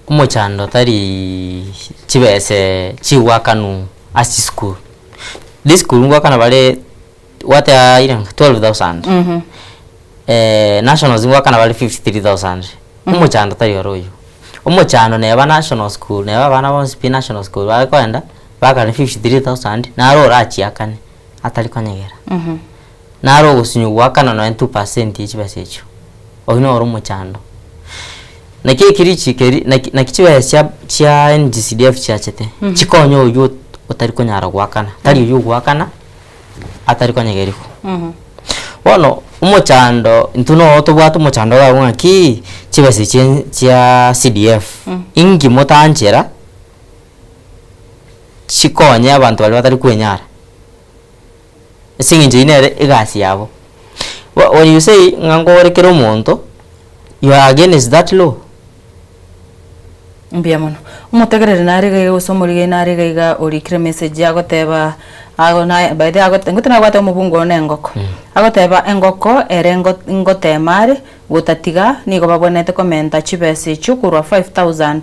omochando tari chibese chigoakanwa ase chisukuru. Risukuru ngoakana bare gwateba ira ng'a 12000, nationals ngoakana bare 53000. Omochando tari oro oywo. Omochando neba national school, neba abana bonsi pi national school bakoenda, baakane 53000, naro orachiakane atari konyegera. Naro ogosinywa goakana nonye 2% ye chibesa echio, oyio noro omochando. Naki eki richiko eri, naki naki chibesa chia chia NGCDF chiachete, chikonye oywo ot- otari konyara goakana, tari oywo ogoakana atari konyegerigwa. Bono omochando intwe noo tobwate omochando iga abwo ng'aki, chibesa echi chia CDF, inki motanchera chikonye abanto baria batari kwenyara? Ase eng'encho eyio nere egasi yabo. Bo when you say ng'a nkore kera omonto, you are against that law. Mbuya mono. Omotegereri nare iga iga gose omorigeri nare iga iga orikire message agoteba ago naye by the way agote ngote nabwate omobungo one engoko. Agoteba engoko ere ngo ngotema are gotatiga nigo babwenerete komenta chibesa echio korwa 5000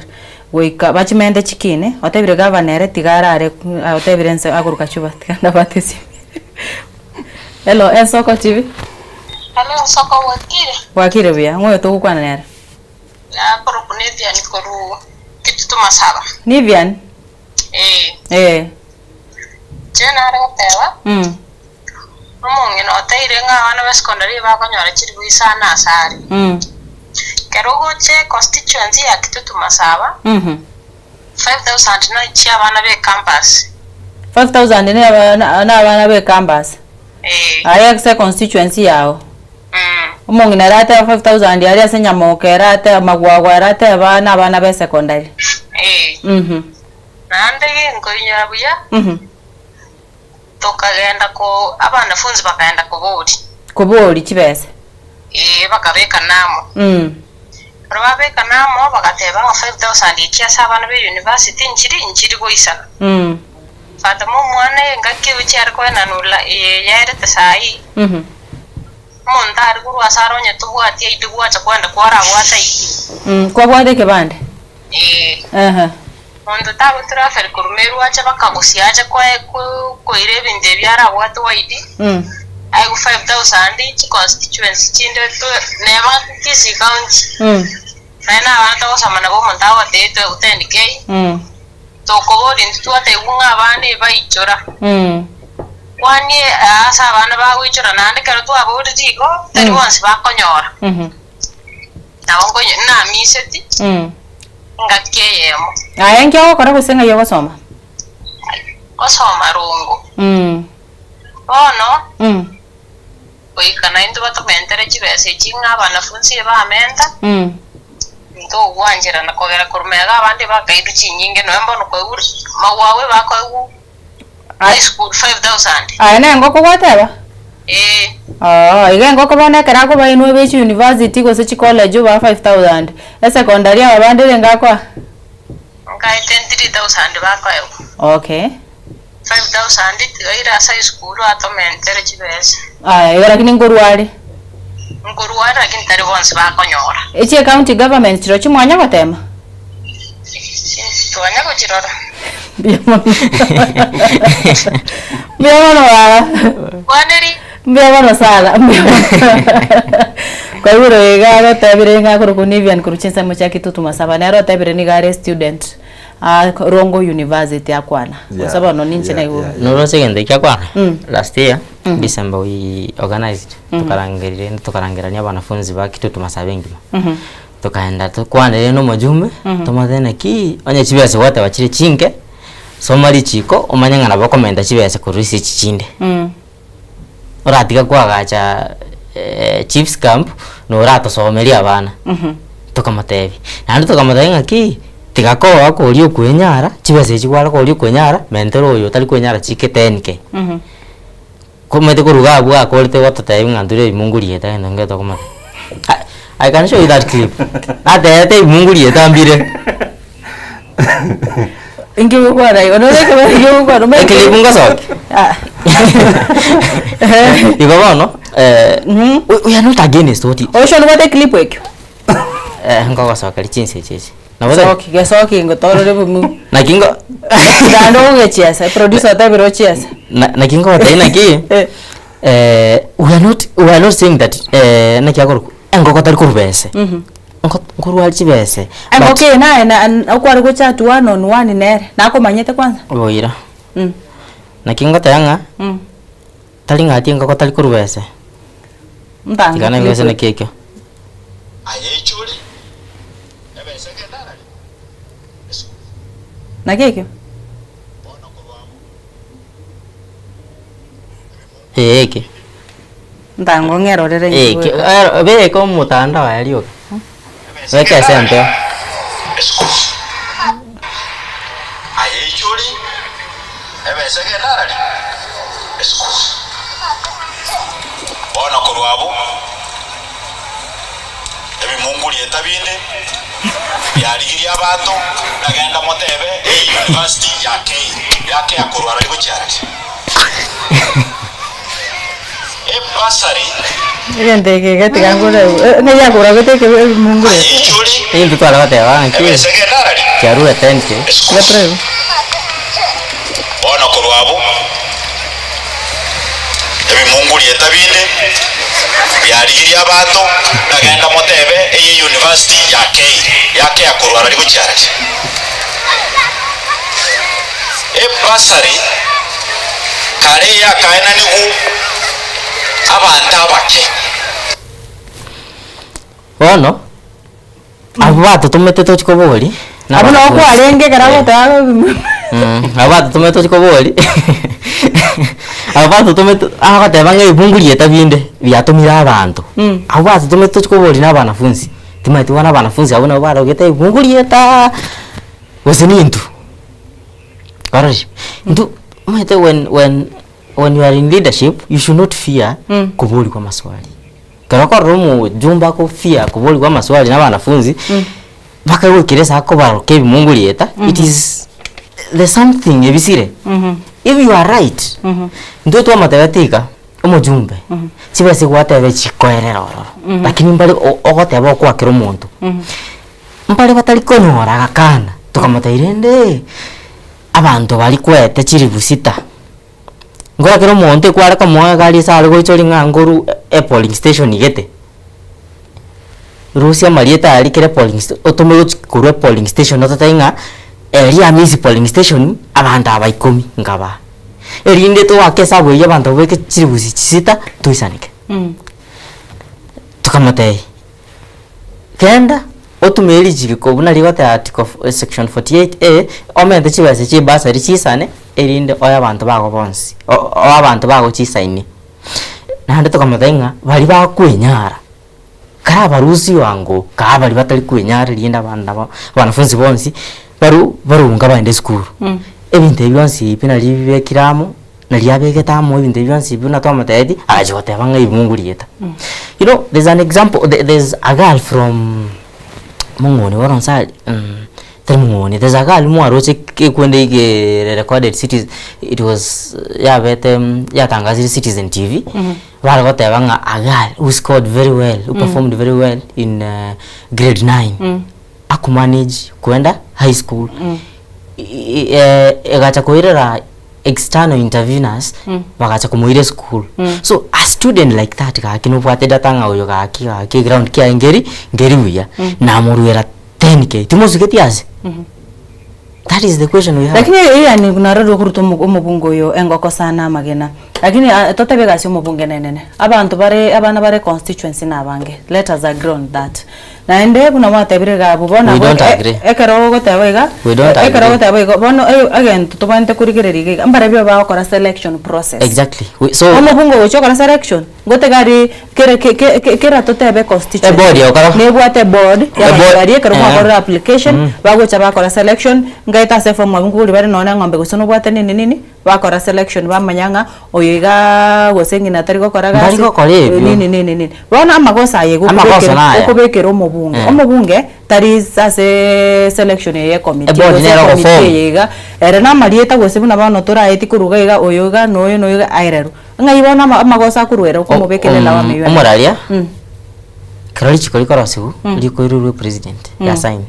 goika bachimente chikine, otebire gavana ere tiga arare otebire nse agoruka chuba tiga ndabate esimi. Hello Ensoko TV. Hello Ensoko bwakire? Bwakire buya, ng'o oyo togokwana nere? Nakorokwa Nivian korwa Kitutu Masaba. Nivian? Ee. Ee. Inche nare goteba, Mm. omong'ina oteire ng'a abana ba secondary bakonyora chilifu isano ase are. Mm. Ekero ogocha econstituency ya Kitutu Masaba, Mhm. 5000 no chia abana be campus. 5000 ne abana na abana be campus. Ee. Aye ase constituency yao. Omong'ina ere ateba 5000 aria ase Nyamoka ere ateba Magwagwa ere ateba na abana be secondary. Ee. Mhm. Naende ginkoinyora buya, Mhm. tokagenda ko abanafunzi bakaenda koboria. Koboria chibesa. Ee, bakabeka namo. Mm. Ekero babeka namo, bagateba ng'a 5000 echi ase abana be university nchiri nchiri goisana. Mm. Batoma omwana engaki egochia are koenanura eye yaerete saii. Mhm. Omonto are korwa ase are onye tobwati aite gwacha kwenda kwarabwate aite. Mm, kwabwate ekebande? Ee. Ehe. Monto tagotravel korwa Meru ache baka Gusii ache koe ko koira ebinto ebi arabwate ID, Mm. aegwe 5000 chi constituency chinde to neba Kisii county. Mm. Naende na abana togosoma nabo omonto agotebia toegwe 10K, Mm. tokoboria intwe twatebiwa ng'a abana ebaichora. Mm. Kwani ase abana bagoichora naende ekero twaborire igo, tari Mm. bonsi bakonyora. Mhm. Nabo nkonye namiseti Mm. engaki eyemo. Aye nki ogokora gose ng'ai ogosoma? Gosoma rongo. Mm. Bono Mm. goika naintwe batomentere chibesa echi ng'a abanafunsi ebamenta, Mm. ntogwancherana kogera korwa magega abande bakairwa chinyinge nonya mbono koigure magwagwa ebakoigwa high school 5000. Aye na engoko gwateba? Ee. Oo, iga engoko bono ekero akoba inwe be chiuniversity gose chicollege obaa 5000, esecondary aba bande renge akoa? Nkaete 3000 bakoegwa. Okay. 5000 tiga ire ase high school atomentere chibesa. Aya, igo lakini nkorwa are? Nkorwa are lakini tari bonsi bakonyora. Echi ecounty government chirochio mwanya gotema? Twanya gochirora. Mbuya mono. Mbuya mono baba. Kwaneri. Mbuya mono sana. Mbuya mono. Kwaigure iga agotebire ng'a akorokwa Nivian korwa chinsemo chia Kitutu Masaba. Nere otebire nigo are student ah Rongo University akwana. Gose bono ninche naigure. Noroche egento ekio akwana? Mm. Last year, December we organized, tokarangeria tokarangerania abanafunzi ba Kitutu Masaba engima. Tokaenda tokwanere na omojumbe, tomotebie naki onye chibesa gwateba chire chinke, soma richiko omanye ng'a nabo okomenta chibesa korwa ase echi chinde. Oratiga koagacha. Chiefs Camp noratosomerie abana. Tokamotebia, naende tokamotebia ng'aki, tiga koba okoria okwenyara, chibesa echi kware koria okwenyara, mentera oyo otari kwenyara chike 10K. Komanyete korwa iga abwo akorete gototebia ng'a nture ebimungu rieta gento nkere tokomanya. I can show you that clip. Atebete ebimungu rieta mbire. Inki gokwana igo? Nore ekero inki gokwana? Omanyete- Eclip ngosokia. Ah. Igo bono, eh, we, we are not against what Oisho nobwate eclip ekio? eh, nkogosokeria chinsa echi echi. Nabo tari? Soki, gesoki ngotorore bomu. Naki ngo Naende ogogechiesa, eproducer otebire ochiese. Na- naki ngogotebia naki eh, we are not, we are not saying that eh, naki akorokwa engoko tari korwa bese. Nko- nkorwa are chibese but Engoko eye naye na- na- okware gochat one on one nere, nakomanyete kwanza? Boira. Mm. Naki ngoteba ng'a Mm. tari ng'ati engoko tari korwa bese. Ntange Tiga naigwe ase clip. naki ekio. Naki ekio? Ee eke. Ntango ng'erorere Ee, inche eke, bweka. ero- beka omotandao aye rioka. Beka ase empeo. Bono korwa abwo ebimungurieta binde biarigirie abanto, nagenda motebe eye university yakeire, yakea korwa arari gochia arari. Ebasari. Egento eke getiga ngore ng'ai akoragete eke ebimungure. Egento tware goteba ng'a ki, kiarure 10K. Tiga torebe. Bono korwa abwo ebimungurieta binde biarigirie abanto, nagenda motebe eye university yakeire, yakea korwa arari gochia arari. Ebasari kare yakaenanigwe abanto abake. Bono, abwo batotomete tochi koboria, na Abwo nabo abanafunzi. kwarenge ekero agoteba Mm, abwo batotomete tochi koboria, abwo batotomete agoteba ng'a ebungu rieta binde biatomire abanto. Abwo batotomete tochi koboria na abanafunzi, timanyeti bono abanafunzi abwo nabo barogete ebungu rietaaa, gose nintwe. Kwarorire? Intwe omanyete when when when you are in leadership, you should not fear koborigwa amaswali. Ekero okorora omojumbe ako fear koborigwa amaswali na abanafunzi, mpaka goikera ase akobaroka ebimungu rieta, it is the something ebisire. If you are right, intwe twamotebeti iga, omojumbe, chibesa gwateba chikoerera ororo, lakini mbare o- ogoteba okwakera omonto, mbare batari konyora agakana, tokamotebia rende abanto baria kwete chiribu sita. Nkora kera omonto ekware komoa egari ase are gocha ore ng'a nkoru epolling station gete, rusia amarieta aria kera epolling sta otome gochi korwa epolling station ototebi ng'a eria Hamisi polling station abanto aba ikomi nkabaa. Erinde toake esabu eywo abanto babeke chiribusi chisita toisaneke. Tokamotebia, genda otumie richiko buna rigoteba article section 48 A, omente chibesa chia ebursary chisane erinde oe abanto bago bonsi, oe abanto bago chisaini. Naende tokamotebia ng'a baria bakwenyara, kare abarusia bwango, kaa baria batari kwenyara erinde abana nabo abanafunzi bonsi baru barunga baende esukuru. Ebinto ebi bionsi pi nario bibekire amo, nario abegete amo ebinto ebi bionsi buna twamotebetie, agachi goteba ng'a ebimungu rieta. You know there's an example, there's a girl from mong'oni bono nsa tari mong'oni, there's a girl mwaroche ekwende ige recorded citizen, it was yabete yatangasire Citizen TV, bare goteba ng'a a girl who scored very well, who performed very well in grade nine, akumanage kwenda high school, egacha koirera external interveners bagacha komoira esukuru. So a student like that gaki nobwate data ng'a oyo gaki gaki eground kiaye nkeri nkeri buya, namoruera 10K timosugeti ase? That is the question we have. Lakini eyani narorire okoruta omo- omobunge oyo engoko sana amagena lakini ah, totebe egasi ya omobunge nenene abanto bare abana bare constituency nabange let us agree on that. Naende buna mwatebire iga abwo bono We abwo don't e- agree. ekero ogoteba iga, We don't ekero agree. ogoteba igo bono e- egento tobwenerete korigereria iga iga, mbarabio bagokora selection process. Exactly. We, so Omobunge ogochia okora selection, ngotega aria kere ke- ke- ke- kera totebe constituency, Eboard egokora. nebwate eboard ya Eboard, abanto baria ekero eh. mwakorire application, bagocha bakora selection, ngaete ase eform abwo nkoboria bare nonye na eng'ombe gose nobwate nini nini, bakora selection bamanya ng'a oyo igaa gose ng'ina tari gokora Mbari gasi, gokora ebio. nini nini nini. Bono amagoso aye igo Amagoso okobekera naya. okobekera omobunge, Eh. omobunge tari ase selection eye ya ecommittee Eboard gose nere ecommittee ogoform. eye iga, ere na amarieta gose buna bono toraeti korwa iga iga oyo iga na oyo na oyo iga aererwe. Ng'ai bono ama amagoso akorwa ere okomobekera elawama eywo ere? Omoraria, ekero richiko rikorosiwu, rikoirurwa epresident, ya sign,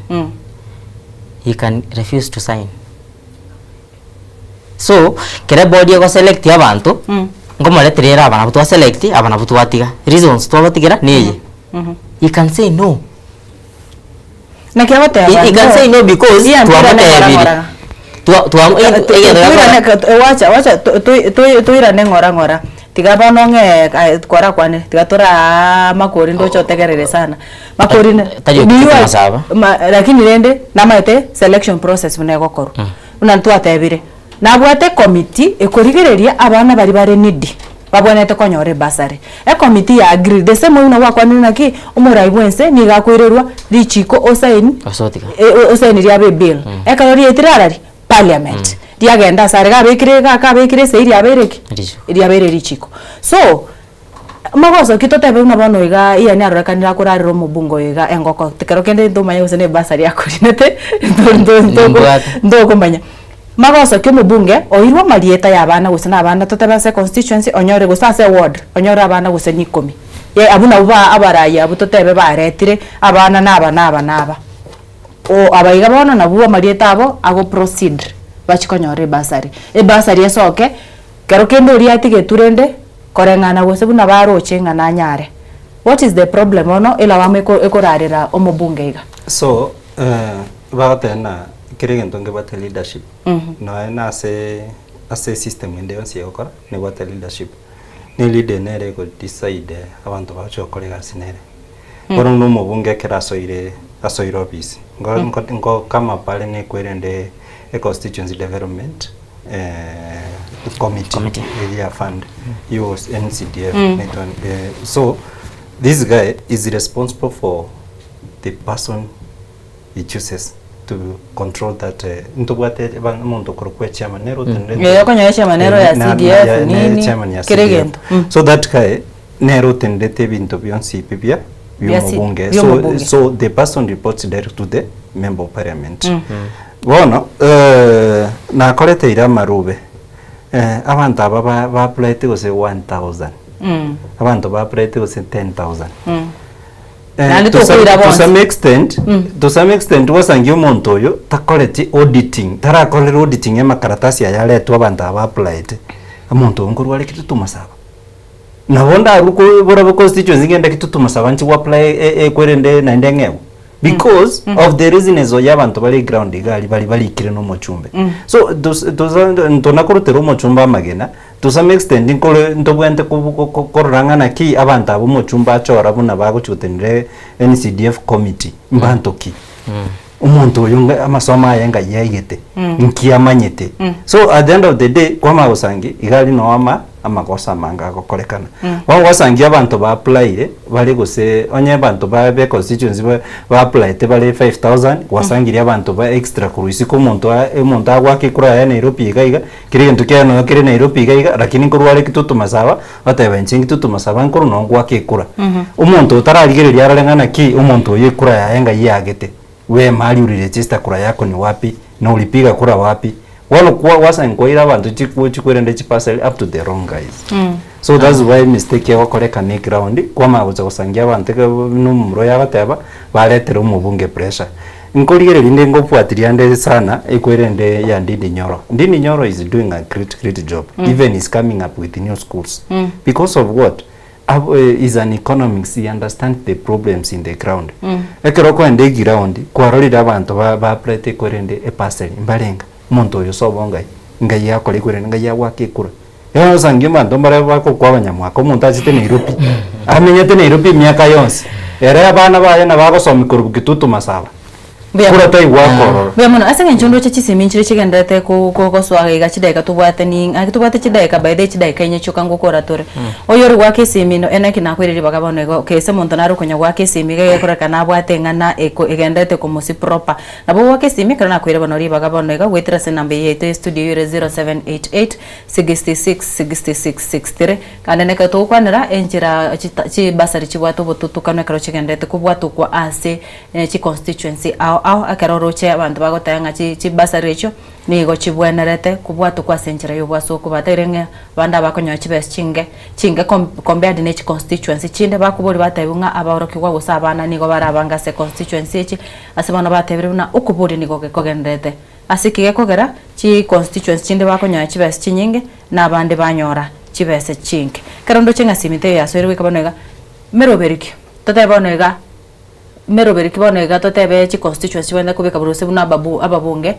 he can refuse to sign. So, kera eboard egoselect abanto, nkomoretera ere aba nabo twaselect, aba nabo twatiga. Reasons twabatigera neye. He can say no. Naki agoteba He, he can say no because Iya mpira ne ng'ora twamotebirie. ng'ora. Twa twa egento Toirane gakora. ka- wacha wacha to- to- to- toirane ng'ora ng'ora tiga bono ng'e aye kwarakwanire tiga toraa makori ndoche otegerere sana. Makori ne Tari do you okitete ag- masaba. ma lakini rende namaete selection process buna egokorwa. Buna ntwatebire, nabwate ecommittee ekorigereria abana baria bare needy, babwenerete konyora ebursary. Ecommittee ya agree, the same way buna gwakwanire naki, omorai bwa ense nigo akoirerwa richiko osign, Osotiga. osign riabe ebill. Ekero riaetire arari? Parliament. Riagenda ase are gabekire iga kabekire esei riabeire ki? Richiko. Riabeire richiko. So, Mogoso ki totebe buna bono iga Ian arorekanire akorarera omobunge oyo iga engoko ekero kende ntomanye gose ne ebasari akorinete Nimbwate. ntokomanya. Magoso ki omobunge oirwe amarieta ya abana gose na abana totebe ase econstituency onyore gose ase eward onyore abana gose ni ikomi. Ye abwo nabwo ba abarai abwo totebe baretire abana na aba na aba na aba. O aba iga bono nabwo amarieta abo ago proceed bachie konyora ebasari. Ebasari esoke, kero kende oria atigetwe rende. Koreng'ana gose buna baroche ng'a nanyare. What is the problem bono elawama eko ekorarera omobunge iga? So bagoteba ng'a kera egento ngebwate leadership, nonya na ase ase esystem ende yonsi egokora nebwate leadership. Na eleader nere ego decide abanto bagochia gokora egasi nere. Bono buna omobunge ekero asoire asoire office, nko nko nko come up are na ekwerende e constituency development committee eria ya fund yo NCDF naitwa so this guy is responsible for the person he chooses to control that ntobwate omonto okorokwa echairman nere otenerete Eh, okonyora echairman nere oya CDF nini, chairman ya kera CDF. egento. So that guy nere otenerete ebinto bionsi ebi bia Bia si- biomobunge bia so, omobunge. so the person reports direct to the member of parliament Bono nakorete ira amarube, abanto aba ba baapplyete gose 1000, abanto baapplyete gose 10000. Naende To some, tokoira to bonsi. some extent, to some extent gwasangia omonto oyo takoreti auditing, tarakorera auditing amakaratasi aya aretwe abanto aba baapplyete, omonto oyo nkorwa are Kitutu Masaba. Nabo ndarwe ko borabwo constituency ngende Kitutu Masaba nchi goapply ekwerende naende ng'egwe. Because of the laziness ya abanto bare ground iga aria bari barikire na omochumbe. So ntonakorutera omochumbe amagena, to some extent nkore ntobwenerete korora ng'a naki abanto aba omochumbe achora buna bagochi gotenenera NCDF committee mbanto ki. Omonto oyo ng'a amasomo aye ng'ai aigete, nki amanyete. So at the end of the day kwamanya gosangi iga aria noo ama amagoso amange agokorekana. Bono gwasangia abanto ba applyire bare gose onye abanto ba be constituency ba ba applyete bare 5000 gwasangirie abanto ba extra korwa isiko omonto a omonto agoaka ekura yaye Nairobi iga iga, kera egento kiaye nonya kere Nairobi iga iga lakini nkorwa are Kitutu Masaba, oteba inche Kitutu Masaba nkorwa noo ngoaka ekura. Omonto otararigereria arore ng'a naki omonto oyo ekura yaye ng'ai eagete, we mahali uliregister kura yako ni wapi, na ulipiga kura wapi, bono kwa gwasanga kwaira abanto chiku chikwerende chiparcel up to the wrong guys. So that's why mistake egokorekana eground, kwamanya gocha gosangia abanto ekero buna omomura oyo agoteba, baretere omobunge pressure. Nkorigereria inde ngofuatilia ande sana ekwerende ya Ndindi Nyoro. Ndindi Nyoro is doing a great great job, even is coming up with new schools because of what? Ab is an economics he understands the problems in the ground. Ekero okoenda eground kwarorire abanto ba baprete korende eparcel mbarenga omonto oyo sobo ngai ngai akore korende ngai agoake ekura. Bono osange abanto mbare bagokwa abanyamwaka omonto achete Nairobi amenyete Nairobi emiaka yonsi. Ere abana baye nabo agosomi korwa Kitutu Masaba. Mbuya Kura mono. taigwa akorora. Mbuya mono. Ase eng'encho ndoche chisemi nchire chigendererete ko- ko- gosoa iga chidaeka tobwate ni ng'aki tobwate chidaeka by the way chidaeka inye chioka ngokora tore. Oyo ore goaka esimi no ene naki nakoire ribaga bono igo okay ase omonto nare okonya goaka esimi iga egekorekana abwate eng'ana eko egendererete komosi proper. Nabo ogoaka esimi ekero nakoire bono ribaga bono iga goetera ase enamba eye yaito ya estudio eywo ere 0788 66 66 63. Naende nekero togokwanera enchera chita chibasari chibwate obotutukanu ekero chigendererete kobwatokwa ase chiconstituency ao ao ekero oroche abanto bagoteba ng'a chi chibasari echio nigo chibwenerete kobwatokwa ase enchera ya obwasoko bateire ng'a abande abakonyora chibesa chinge chinge com compared ne chiconstituency chinde bakoboria batebiwa ng'a abaorokigwa gose abana nigo bare abange ase econstituency echi ase bono batebire buna okoboria nigo gekogendererete. Ase ki gekogera chiconstituency chinde bakonyora chibesa chinyinge na abande banyora chibesa chinke. Ekero ndoche ng'a simiti eye yasoire goika bono iga meroberi ki? Totebe bono iga meroberi ki bono iga totebe chiconstituency chibwenerete kobeka buna gose buna ababu ababunge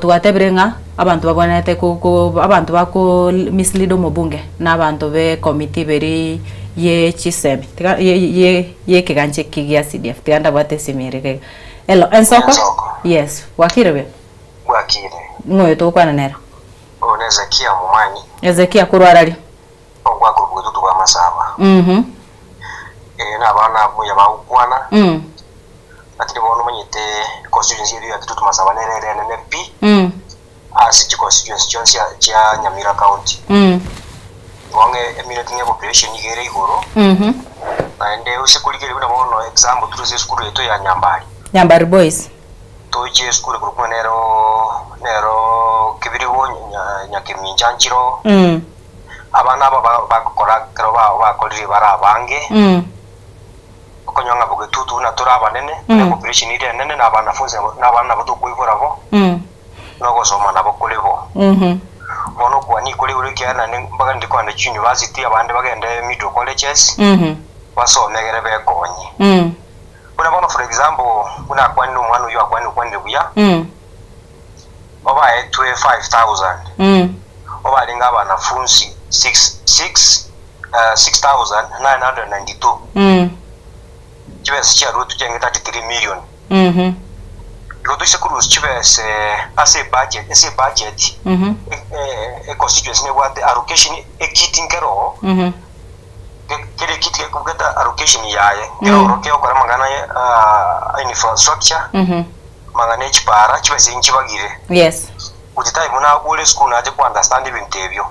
twatebire ng'a abanto babwenerete ko ko abanto bako mislead omobunge na abanto be ecommittee beri ye chisemi tiga ye ye ye ekegancha eki gia CDF tiga ndabwate esimi ere iga iga. Hello, ensoko? Ensoko. Yes, bwakire buya? Bwakire. Ng'o oyo togokwana nere? Oyo ne Hezekia omomanyi. Hezekia korwa arari? Ogwaka obotutu bw'amasaba. Mhm. Ee, na abana abwo buya bagokwana. Mm. Lakini bono omanyete constituency eria ya Kitutu Masaba nere ere enene pi Mm. ase chiconstituency chionsi chia Nyamira County. Mm. Igo ng'e emineti ng'e population nigo ere igoro. Mhm. Naende ase korigereria buna bono example tore ase esukuru yaito ya Nyambari. Nyambari Boys. Toche esukuru ekorokwa ng'a nero nero Kibirigo Nyakemincha nchiro. Mm. Abana aba bagokora ekero bakorire bare abange. Mm. Okonyora ng'a bogetutu buna tore abanene, buna population ere enene na abanafunzi na abana nabo tokoibora bo. Mm. Na ogosoma nabo kore bo. Mhm. Bono okwania kore igoro ekiagera naende mbagende kogenda chiuniversity abande bagende middle colleges. Mhm. Basome egere bekonye. Mm. Buna bono for example, buna akwanire omwana oyio akwanire okwanire buya, Mm. obaetwe 5000, Mm. obarenge abanafunsi 6 6 eh, 6992, Mm. chibesa chiaruetwe chiarenge 33 million. Mhm. Igo toise korusia chibesa ase ebudget, ase ebudget, Mhm. eh, econstituency nebwate allocation ekiti nkeroo, Mhm. Kera ekiti gekobwata allocation yaye, kera oro kegokora amang'ana a infrastructure, amang'ana e chipara, chibesa echi nchibagire. Yes. With time buna agure esukuru nache ko understand ebinto ebio.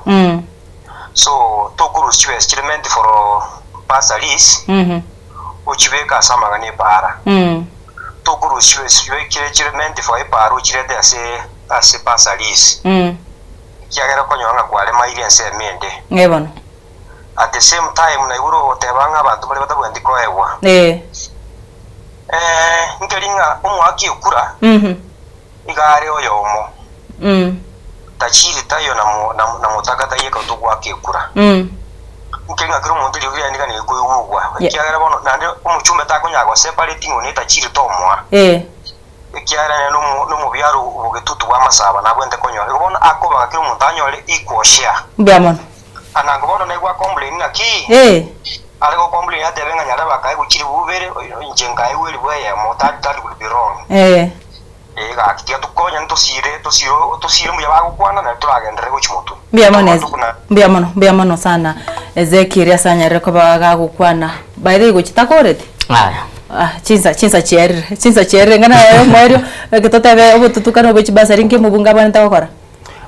So tokorusia chibesa chire meant for bursaries, ochibeke ase amang'ana epara. Tokorusia chibesa chire chire meant for epara ochirete ase ase bursaries. Ekiagera okonyora ng'a kwaremaire ensemo ende. Ee bono. At the same time naigure ogoteba ng'a abanto baria batabwenereti koegwa. Ee. Eh, nkeri ng'a omoaki ekura Mhm. iga are oyomo, Mm. tachiri taiyo na mo- na na motaka taiyo ekero togoaka ekura. Mm. Nkeri ng'a kera omonto eriogi riaye niga nekoigugwa, Yeah. ekiagera bono naende omochumbe takonyara goseparate ng'a one etachiri tomoa. Ee. Ekiagera nere nomo- nomobiaro obogetutu bw'amasabo nabwenerete konyora. Igo bono akobaga kera omonto anyore equal share. Mbuya mono. Anango bono naigwe akomplaini naki? Ee. Are gocomplain atebe ng'a nyarebe akaegwa chilifu ibere, inche nkaegwa elifu eyemo, that that would be wrong. Ee. Ee gaki, tiga tokonyane tosire, tosire, tosire mbuya bagokwana naende toragenderere gochia motwe. Mbuya mono Toba Eze- tokuna. mbuya mono, mbuya mono sana Ezekiel ase anyarire koba gagokwana. By the way gochia takoreti? Aya. Ah, chinsa chinsa chierire, chinsa chierire ng'a naye omoerio, eke totebe obotutukano bwe chibasari nki omobunge abwenerete gokora?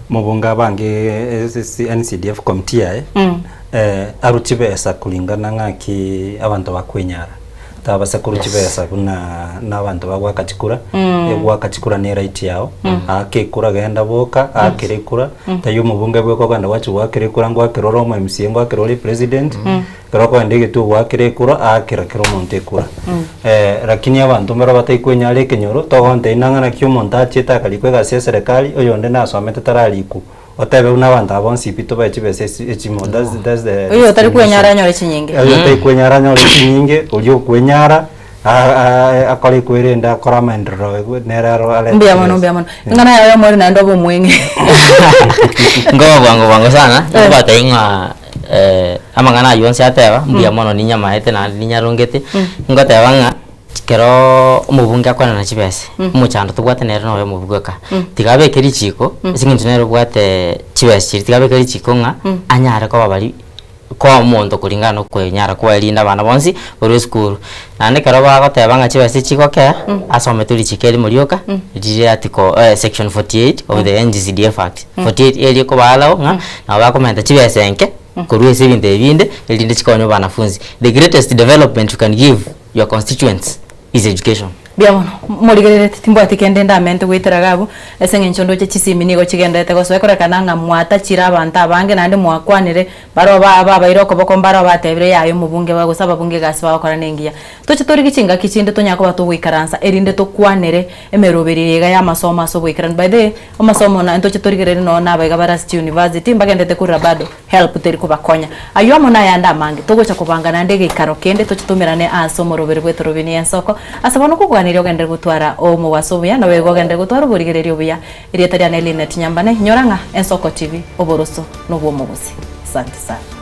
Mobunge abange NCDF committee yaye arwe chibesa kulingana ng'aki abanto bakwenyara tabasa korwa chibesa buna na abanto bagoaka chikura egoaka chikura ne right yao aka ekura genda boka akera ekura taiyo omobunge bweka okogenda gwachia goakera ekura ngoakera ore omo MCA ngoakera ore president Ekero okogenda egetuo goakera ekura, aakera kera omonto ekura. Lakini abanto mbare bataikwenyara ekenyoro, togontebia nang'a naki omonto achiete akarikwa egasi ya eserekari, oyonde nasomete tararikwa. Otebe buna abanto aba bonsi pi tobae chibesa esi echimo, that's that's the Oyo otari kwenyara discrimination. anyore chinyinge. Oyo otarikwenyara anyore chinyinge, oria okwenyara akore kwerende akore amaenderero nere aro arete Mbuya mono chibesa. mbuya mono. Ing'ana yaye omweri naende obe omweng'e. Nkoba bwango bwango sana, nkobatebia ng'a. Amang'ana ayio onsi ateba, mbuya mono ninyamaete naende ninyarongete, ngoteba ng'a ekeroo omobunge akwanana chibesa, omochando tobwate nere noyo omobe bweka. Tiga abeke richiko, ase eng'encho nere obwate chibesa chiria, tiga abeke richiko ng'a anyare koba baria koa omonto koringana na okwenyara kwaye rinde abana bonsi barwe esukuru. Naende ekero bagoteba ng'a chibesa echi chigokea, asomete richiko erimo rioka, rire article section 48 of the NGCDF Act. 48 erio ekobaarao ng'a nabo bakomenta chibesa enke korwa ase ebinto ebi binde erinde chikonye abanafunzi. The greatest development you can give your constituents is education. Mbuya mono, morigerereti timbwati kende ndamente goetera iga abwo, ase eng'encho ndoche chisimi nigo chigenderete gosoa ekorekana ng'a mwatachire abanto abange naende mwakwanire baroo ba babaire okoboko mbaroo batebire yaya omobunge ba gose ababunge egasi bagokora nengiya. Toche torigie chingaki chinde tonyare koba togoikaransa erinde tokwanere emeroberi eye iga y'amasomo ase oboikeranu. By the way, amasomo na ntoche torigererie nonye na abaiga bare ase chiuniversity mbagenderete korwa bado help teri kobakonya. Aywo amo nayande amange, togocha kobanga naende egeikaro kende toche toumerane ase omoroberi bw'etorobini y'ensoko. Ase bono kogoganeria ogenderere gotwara omobaso obuya, naboigo ogenderere gotwara oborigereria obuya. Erieta riane Linet Nyambane, inyora ng'a Ensoko TV, oboroso nobw'omogosi. Asante sana.